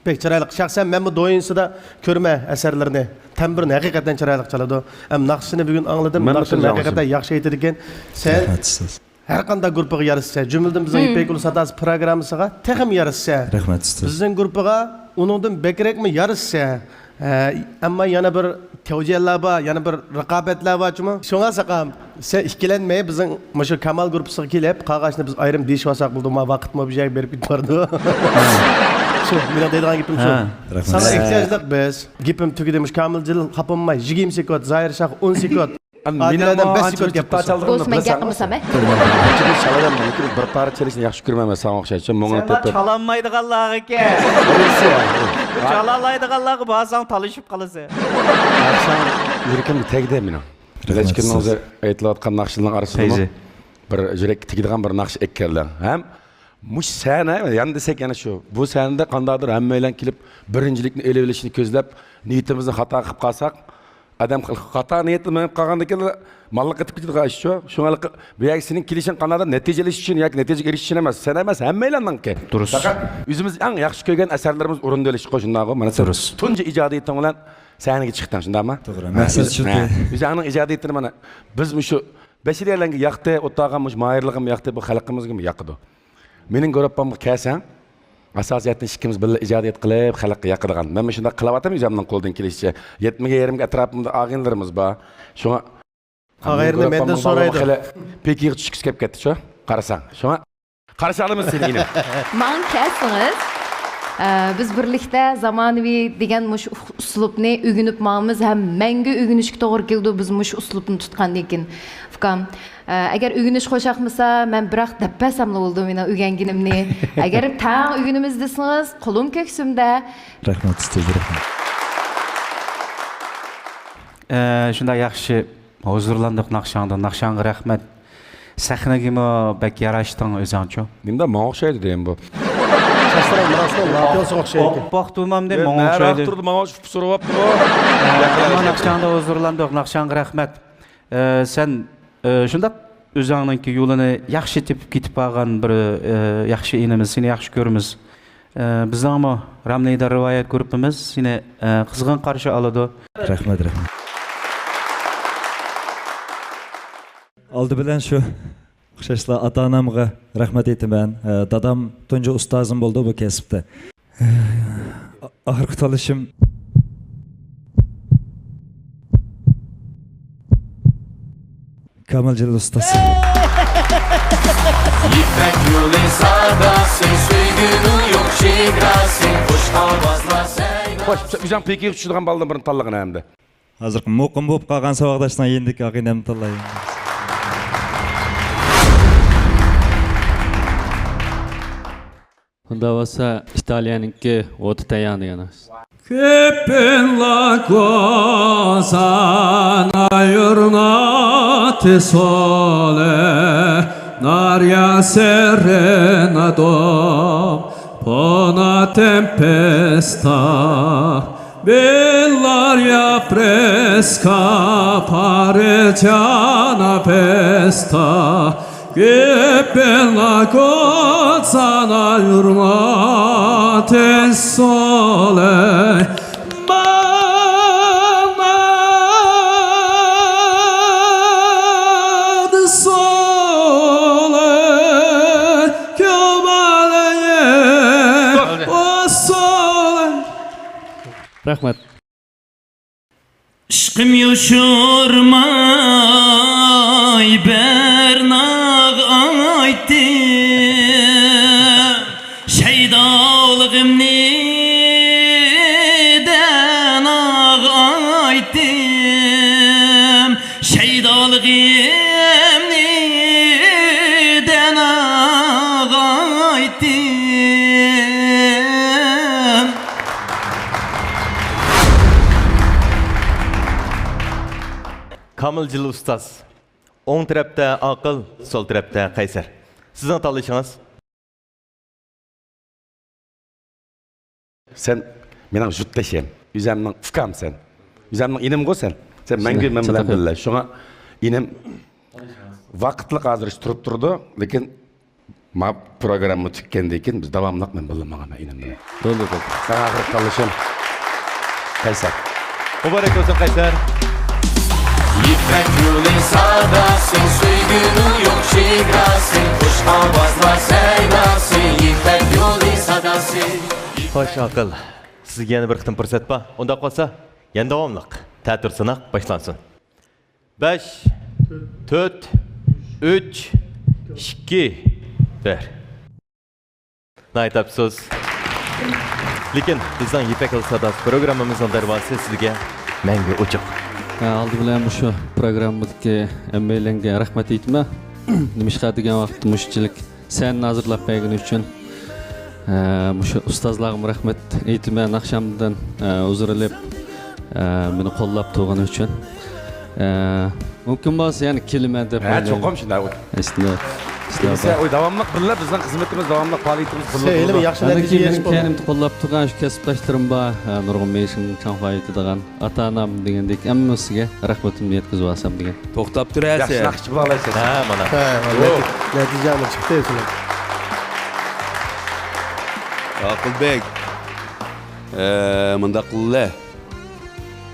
بەك چىرايلىق. شەخسەن مەنمۇ دويىنسىدا كۆرمە ئەسەرلىرىنى. تەمبۇرنى ھەقىقەتەن چىرايلىق چالىدۇ. ھەم ناخشىسىنى بۈگۈن ئاڭلىدىم. ناخشىنى ھەقىقەتەن ياخشى ئېيتىدىكەن. سەن رەھمەت سىز. ھەر قانداق گۇرۇپپىغا يارىشىسەن، جۈملىدىن بىزنىڭ يىپەك يولى ساداسى پروگراممىسىغا تېخىمۇ يارىشىسەن. رەھمەت ئۇستاز. بىزنىڭ گۇرۇپپىغا ئۇنىڭدىن بەكرەكمۇ يارىشىسەن. ھە، ئەمما يەنە بىر تەۋجىھلەر بار، يەنە بىر رىقابەتلەر بار جۇمۇ. شۇڭا ساقام، سەن ئىككىلەنمەي بىزنىڭ مۇشۇ كامال گۇرۇپپىسىغا كېلىپ، قالغاچنى بىز ئايرىم دېيىشىۋالساق بولىدۇ، ما ۋاقىتمۇ بۇ يەرگە بېرىپ كېتىپ بارىدۇ. شۇ، مېنىڭ دەيدىغان گېپىم شۇ. ھە. رەھمەت. ساڭا ئېھتىياجلىق بىز. گېپىم تۈگىدى، مۇشۇ كامىلجان خاپا بولماي، يىگىرمە سېكۇنت، زاھىر شاھ ئون سېكۇنت. ئادىلەدىن بەش سېكۇنت گەپ قىلسا. دوست، مەن گەپ قىلمىسام، ھە؟ بىر پارا چېلىشنى ياخشى كۆرىمەن مەن ساڭا ئوخشاش. مۇڭىنى تېپىپ. چالالمايدىغانلارغىكەن. بۇ چالالايدىغانلارغا بارساڭ تالىشىپ قالىسەن. يۈرىكىمگە تەگدى مېنىڭ. رەھمەت سىز. ئېيتىلىۋاتقان ناخشىلارنىڭ ئارىسىدىمۇ بىر يۈرەككە تېگىدىغان بىر ناخشا ئەكەلدىڭ. ھەم مۇشۇ سەھنە، يەنە دېسەك، يەنە شۇ. بۇ سەھنىدە قانداقتۇر ھەممەيلەن كېلىپ، بىرىنچىلىكنى ئېلىۋېلىشنى كۆزلەپ، نىيىتىمىزنى خاتا قىلىپ قالساق، ئادەم خاتا نىيەتتە مېڭىپ قالغاندىن كېيىن ماللىق قېتىپ كېتىدىغان ئىش شۇ. شۇڭا بۇ يەرگە سېنىڭ كېلىشىڭ قانداقتۇر نەتىجىلىشىش ئۈچۈن ياكى نەتىجىگە ئېرىشىش ئۈچۈن ئەمەس، سەن ئەمەس، ھەممەيلەننىڭكى. دۇرۇس. پەقەت ئۆزىمىز ئەڭ ياخشى كۆرگەن ئەسەرلىرىمىز ئورۇندىلىشقۇ، شۇنداقمۇ؟ مانا سەن تۇنجى ئىجادىيىتىڭ بىلەن سەھنىگە چىقتىڭ، شۇنداقمۇ؟ توغرا. مەقسەت شۇ. ئۆزۈڭنىڭ ئىجادىيىتىنى مانا بىز مۇشۇ بەشىرىيەلەرگە ياقتى، ئوتتۇرىغا مۇشۇ ماھىرلىقىم ياقتى، بۇ خەلقىمىزگىمۇ ياقىدۇ. مېنىڭ گۇرۇپپامغا كەلسەڭ، ئاساسىيەتتىن ئىككىمىز بىللە ئىجادىيەت قىلىپ، خەلققە ياقىدىغان. مەن مۇشۇنداق قىلىۋاتىمەن ئۆزۈمنىڭ قولىدىن كېلىشىچە. يەتمىگە يېرىمگە ئەتراپىمدا ئاغىنىلىرىمىز بار. شۇڭا قاغايرىنى مەندىن سورايدۇ. خېلى پېكىنغا چۈشكۈسى كەپ كەتتىچۇ، قارىساڭ. شۇڭا قارشى ئالىمىز سېنى، ئىنىم. ماڭا كەلسىڭىز، ئە، بىز بىرلىكتە زامانىۋى دېگەن مۇشۇ ئۇسلۇبنى ئۆگىنىپ ماڭىمىز ھەم مەڭگۈ ئۆگىنىشكە توغرا كېلىدۇ، بىز مۇشۇ ئۇسلۇبنى تۇتقاندىن كېيىن. ئۇكام، ئە، ئەگەر ئۆگىنىش خوشاقمىسا، مەن بىراق دەپ بەرسەملا بولىدۇ مېنىڭ ئۆگەنگىنىمنى. ئەگەر تەڭ ئۆگىنىمىز دېسىڭىز، قولۇم كۆكسۈمدە. رەھمەت، ئۇستاز، رەھمەت. ئە، شۇنداق ياخشى ھۇزۇرلاندۇق ناخشاڭدا، ناخشاڭغا رەھمەت. سەھنىگىمۇ بەك ياراشتىڭ ئۆزۈڭچۇ؟ نېمىدە ماڭا ئوخشايدۇ دەيمەن بۇ. چاچلىرى مۇراسلىق لاپىلىسىغا ئوخشايدۇ. ئوپپاق تۇرمامدى، ماڭا ئوخشايدۇ. تۇرىدۇ، ماڭا شۇ سورىۋاپتۇ. ئەمما ناخشاڭدا ھۇزۇرلاندۇق، ناخشاڭغا رەھمەت. ئە، سەن، ئە، شۇنداق ئۆزۈڭنىڭكى يولىنى ياخشى تېپىپ كېتىپ بارغان بىر، ئە، ياخشى ئىنىمىز، سېنى ياخشى كۆرىمىز. ئە، بىزنىڭمۇ رامنىيدا رىۋايەت گۇرۇپپىمىز سېنى، ئە، قىزغىن قارشى ئالىدۇ. رەھمەت، رەھمەت. ئالدى بىلەن شۇ ئوخشاشلا ئاتا-ئانامغا رەھمەت ئېيتىمەن. ئە، دادام تۇنجى ئۇستازىم بولدى بۇ كەسىپتە. ئە، ئاخىرقى تاللىشىم كامىل جېلىل ئۇستاز. يىپەك يولى ساداسى، سۆيگۈنىڭ يوق چېگراسى، خۇش ئاۋازلار سەيلاسى. خوش، ئۆزۈڭ پېكىگە چۈشىدىغان بالىنى بىرنى تاللىغىن ئەمدى. ھازىرقى مۇقىم بولۇپ قالغان ساۋاقداشنىڭ يېنىدىكى ئاغىنەمنى تاللايمەن. ئۇنداق بولسا ئىتالىيەنىڭكى ئوتى تەييار دېگەن. Che bella cosa, una giornata sole, un'aria serena dopo una tempesta, bell'aria fresca, pare già una festa. Che bella cosa, una giornata e sole, ma nada sole, che vale o sole. رەھمەت. ئىشقىم يوشۇرماي بىر ناغ ئايتتىم، شەيدالىقىمنى دەناغ ئايتتىم، شەيدالىقىمنى دەناغ ئايتتىم. كامىل جېلىل ئۇستاز. ئوڭ تەرەپتە ئاقىل، سول تەرەپتە قەيسەر. سىزنىڭ تاللىشىڭىز؟ سەن مېنىڭ يۇرتدىشىم، ئۆزۈمنىڭ ئۇكام سەن. ئۆزۈمنىڭ ئىنىمغۇ سەن. سەن مەڭگۈ مەن بىلەن بىللە. شۇڭا ئىنىم ۋاقىتلىق ھازىر تۇرۇپ تۇرىدۇ، لېكىن ما پروگرامما تۈگىگەندىن كېيىن بىز داۋاملىق مەن بىللە ماڭىمەن ئىنىم بىلەن. بولدى، بولدى. ساڭا ئاخىرقى تاللىشىم قەيسەر. مۇبارەك بولسۇن، قەيسەر. يىپەك يولى ساداسى، سۆيگۈنىڭ يوق چېگراسى، خۇش ئاۋازلار سەيلاسى، يىپەك يولى ساداسى. خوش، ئاقىل. سىزگە يەنە بىر قېتىم پۇرسەت بار. ئۇنداق بولسا، يەنە داۋاملىق تەتۈر سىناق باشلانسۇن. بەش، تۆت، ئۈچ، ئىككى، بىر. ناھايىتى ئەپسۇس. لېكىن بىزنىڭ يىپەك يولى ساداسى پروگراممىمىزنىڭ دەرۋازىسى سىزگە مەڭگۈ ئوچۇق. ھە، ئالدى بىلەن مۇشۇ پروگراممىدىكى ھەممەيلەنگە رەھمەت ئېيتىمەن. نېمىشقا دېگەن ۋاقىتتا مۇشۇنچىلىك سەھنىنى ھازىرلاپ بەرگىنى ئۈچۈن، ئە، مۇشۇ ئۇستازلارغىمۇ رەھمەت ئېيتىمەن. ناخشامدىن، ئە، ھۇزۇر ئېلىپ، ئە، مېنى قوللاپ تۇرغىنى ئۈچۈن. ئە، مۇمكىن بولسا يەنە كېلىمەن دەپ ھە، ئويلايمەن. چوقۇم شۇنداق. ئەسلىدە، كېلسە، ئۇ داۋاملىق بىللە بىزنىڭ خىزمىتىمىز، داۋاملىق پائالىيىتىمىز بىللە بولىدۇ. ياخشى نەتىجە ئېرىشىپ بولىدۇ. كەينىمدە قوللاپ تۇرغان شۇ كەسىپداشلىرىم بار، ئە، نۇرغۇن مېشىن چاڭفايىتىدىغان. ئاتا-ئانام دېگەندەك ھەممىسىگە رەھمىتىمنى يەتكۈزۈۋالسام دېگەن. توختاپ تۇر، ھە، ياخشى سەن. ناخشا بولغايسەن. ھە، مانا. ھە، مانا. نەتىجە، نەتىجە چىقتى شۇنىڭ. ئاقىلبەگ، ئە، مۇنداق قىلىلە.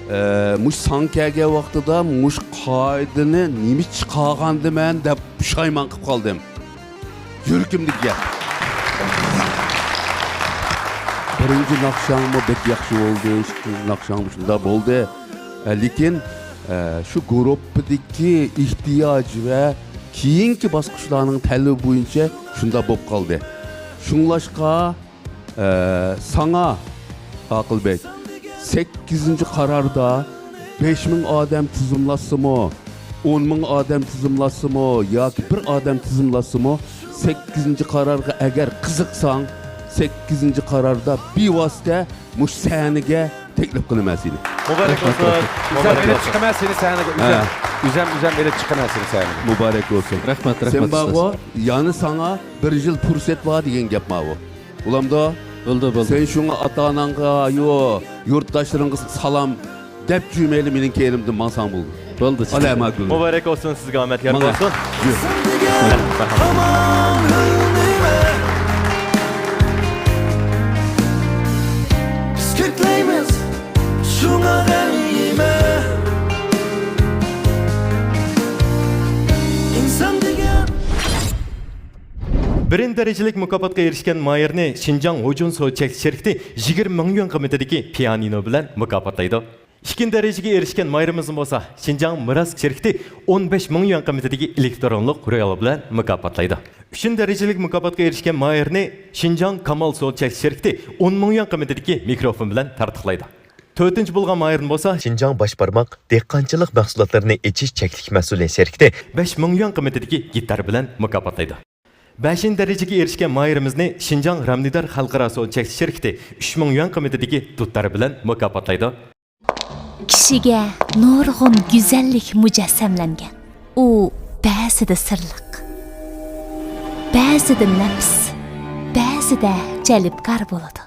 ئە، مۇشۇ ساڭا كەلگەن ۋاقتىدا مۇشۇ قائىدىنى نېمە چىقارغاندىمەن دەپ پۇشايمان قىلىپ قالدىم. يۈرىكىمدىكى گەپ. بىرىنچى ناخشاڭمۇ بەك ياخشى بولدى، ئىككىنچى ناخشاڭمۇ شۇنداق بولدى. ئە، لېكىن، ئە، شۇ گۇرۇپپىدىكى ئېھتىياج ۋە كېيىنكى باسقۇچلارنىڭ تەلىپى بويىچە شۇنداق بولۇپ قالدى. شۇڭلاشقا، ئە، ساڭا، ئاقىلبەگ، سەككىزىنچى قاراردا بەش مىڭ ئادەم تىزىملاتسىمۇ، ئون مىڭ ئادەم تىزىملاتسىمۇ ياكى بىر ئادەم تىزىملاتسىمۇ، سەككىزىنچى قارارغا ئەگەر قىزىقساڭ، سەككىزىنچى قاراردا بىۋاسىتە مۇشۇ سەھنىگە تەكلىپ قىلىمەن سېنى. مۇبارەك بولسۇن. مۇبارەك بولسۇن. سەھنىگە ئۆزۈڭ. ھە. ئۆزەم، ئۆزەم ئېلىپ چىققان نەرسىنى سەن. مۇبارەك بولسۇن. رەھمەت، رەھمەت سەن بارغۇ، ئۇستاز. يەنە ساڭا بىر يىل پۇرسەت بار دېگەن گەپ ماۋۇ. بولامدۇ؟ بولدى، بولدى. سەن شۇڭا ئاتا-ئاناڭغا، يو، يۇرتداشلىرىڭغا سالام دەپ جۈمەيلى مېنىڭ كەينىمدىن ماڭساڭ بولدى. بولدى، ئالا ئەمەگۈل. مۇبارەك بولسۇن سىزگە، ئامەت يار بولسۇن. بىز كۆكلەيمىز شۇڭا دەيمە. ئىنسان دېگەن. بىرىنچى دەرىجىلىك مۇكاپاتقا ئېرىشكەن ماھىرنى شىنجاڭ ھوجۇن سودا چەكلىك شىركىتى يىگىرمە مىڭ يۈەن قىممىتىدىكى پىيانىنو بىلەن مۇكاپاتلايدۇ. ئىككىنچى دەرىجىگە ئېرىشكەن ماھىرىمىزنى بولسا شىنجاڭ مىراس شىركىتى ئون بەش مىڭ يۈەن قىممىتىدىكى ئېلېكترونلۇق رۇيال بىلەن مۇكاپاتلايدۇ. ئۈچىنچى دەرىجىلىك مۇكاپاتقا ئېرىشكەن ماھىرنى شىنجاڭ كامال سودا چەكلىك شىركىتى ئون مىڭ يۈەن قىممىتىدىكى مىكروفون بىلەن تارتۇقلايدۇ. تۆتىنچى بولغان ماھىرنى بولسا شىنجاڭ باش بارماق دېھقانچىلىق مەھسۇلاتلىرىنى ئېچىش چەكلىك مەسئۇلىيەت شىركىتى بەش مىڭ يۈەن قىممىتىدىكى گىتار بىلەن مۇكاپاتلايدۇ. بەشىنچى دەرىجىگە ئېرىشكەن ماھىرىمىزنى شىنجاڭ رامنىدار خەلقئارا سودا چەكلىك شىركىتى ئۈچ مىڭ يۈەن قىممىتىدىكى دۇتار بىلەن مۇكاپاتلايدۇ. كىشىگە نۇرغۇن گۈزەللىك مۇجەسسەملەنگەن. ئۇ بەزىدە سىرلىق، بەزىدە نەپىس، بەزىدە جەلپكار بولىدۇ.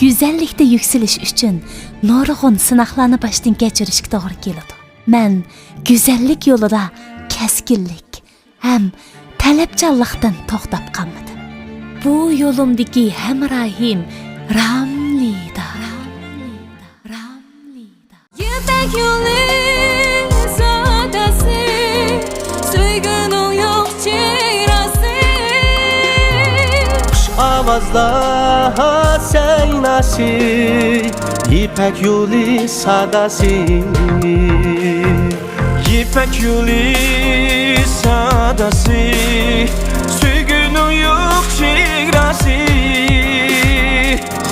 گۈزەللىكتە يۈكسىلىش ئۈچۈن نۇرغۇن سىناقلارنى باشتىن كەچۈرۈشكە توغرا كېلىدۇ. مەن گۈزەللىك يولىدا كەسكىنلىك ھەم تەلەپچانلىقتىن توختاپ قالمىدىم. بۇ يولۇمدىكى ھەمراھىم راملىدا. يىپەك يولى ساداسى، سۆيگۈنىڭ يوق چېگراسى. خۇش ئاۋازلار سەيناسى، يىپەك يولى ساداسى. يىپەك يولى ساداسى، سۆيگۈنىڭ يوق چېگراسى.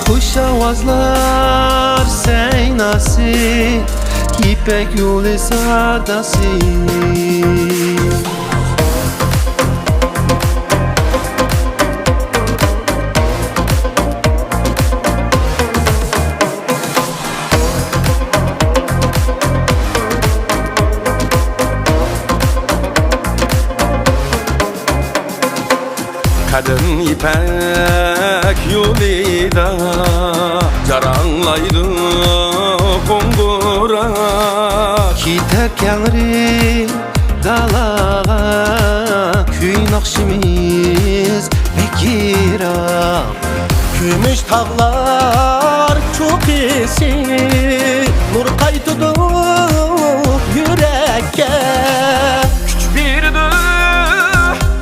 خۇش ئاۋازلار سەيناسى، يىپەك يولى ساداسى. قەدىم يىپەك يولىدا جاراڭلايدۇ قوڭغۇراق. كېتەر كەڭرى دالاغا، كۈي ناخشىمىز بەك يىراق. كۈمۈش تاغلار چوققىسى، نۇر قايتىدۇ يۈرەككە. كۈچ بېرىدۇ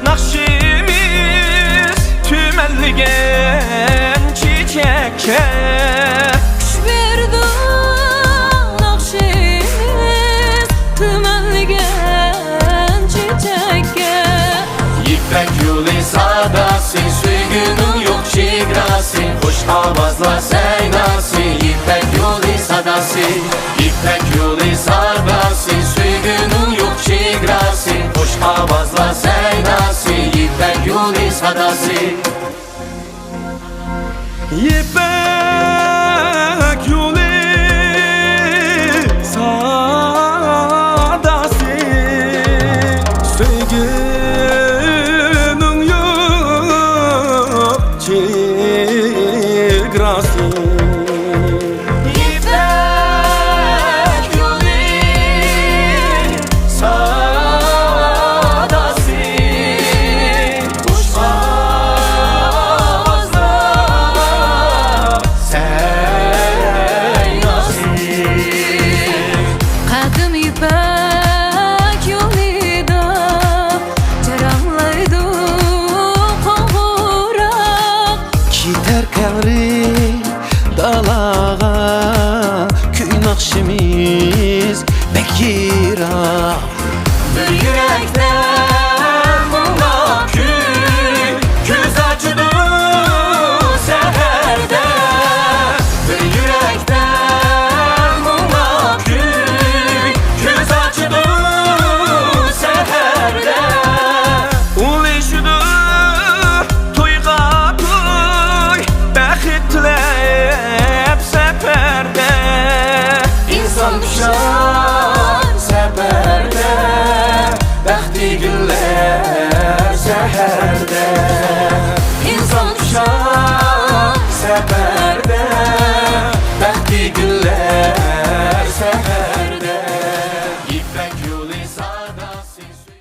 ناخشىمىز تۈمەنلىگەن چېچەككە. كۈچ بېرىدۇ ناخشىمىز تۈمەنلىگەن چېچەككە. يىپەك يولى ساداسى، سۆيگۈنىڭ يوق چېگراسى، خۇش ئاۋازلار سەيناسى، يىپەك يولى ساداسى. يىپەك يولى ساداسى، سۆيگۈنىڭ يوق چېگراسى، خۇش ئاۋازلار سەيناسى، يىپەك يولى ساداسى. يىپەك يولى ساداسى، سۆيگۈنىڭ يوق چېگراسى. يىپەك يولى ساداسى، خۇش ئاۋازلار پەردە.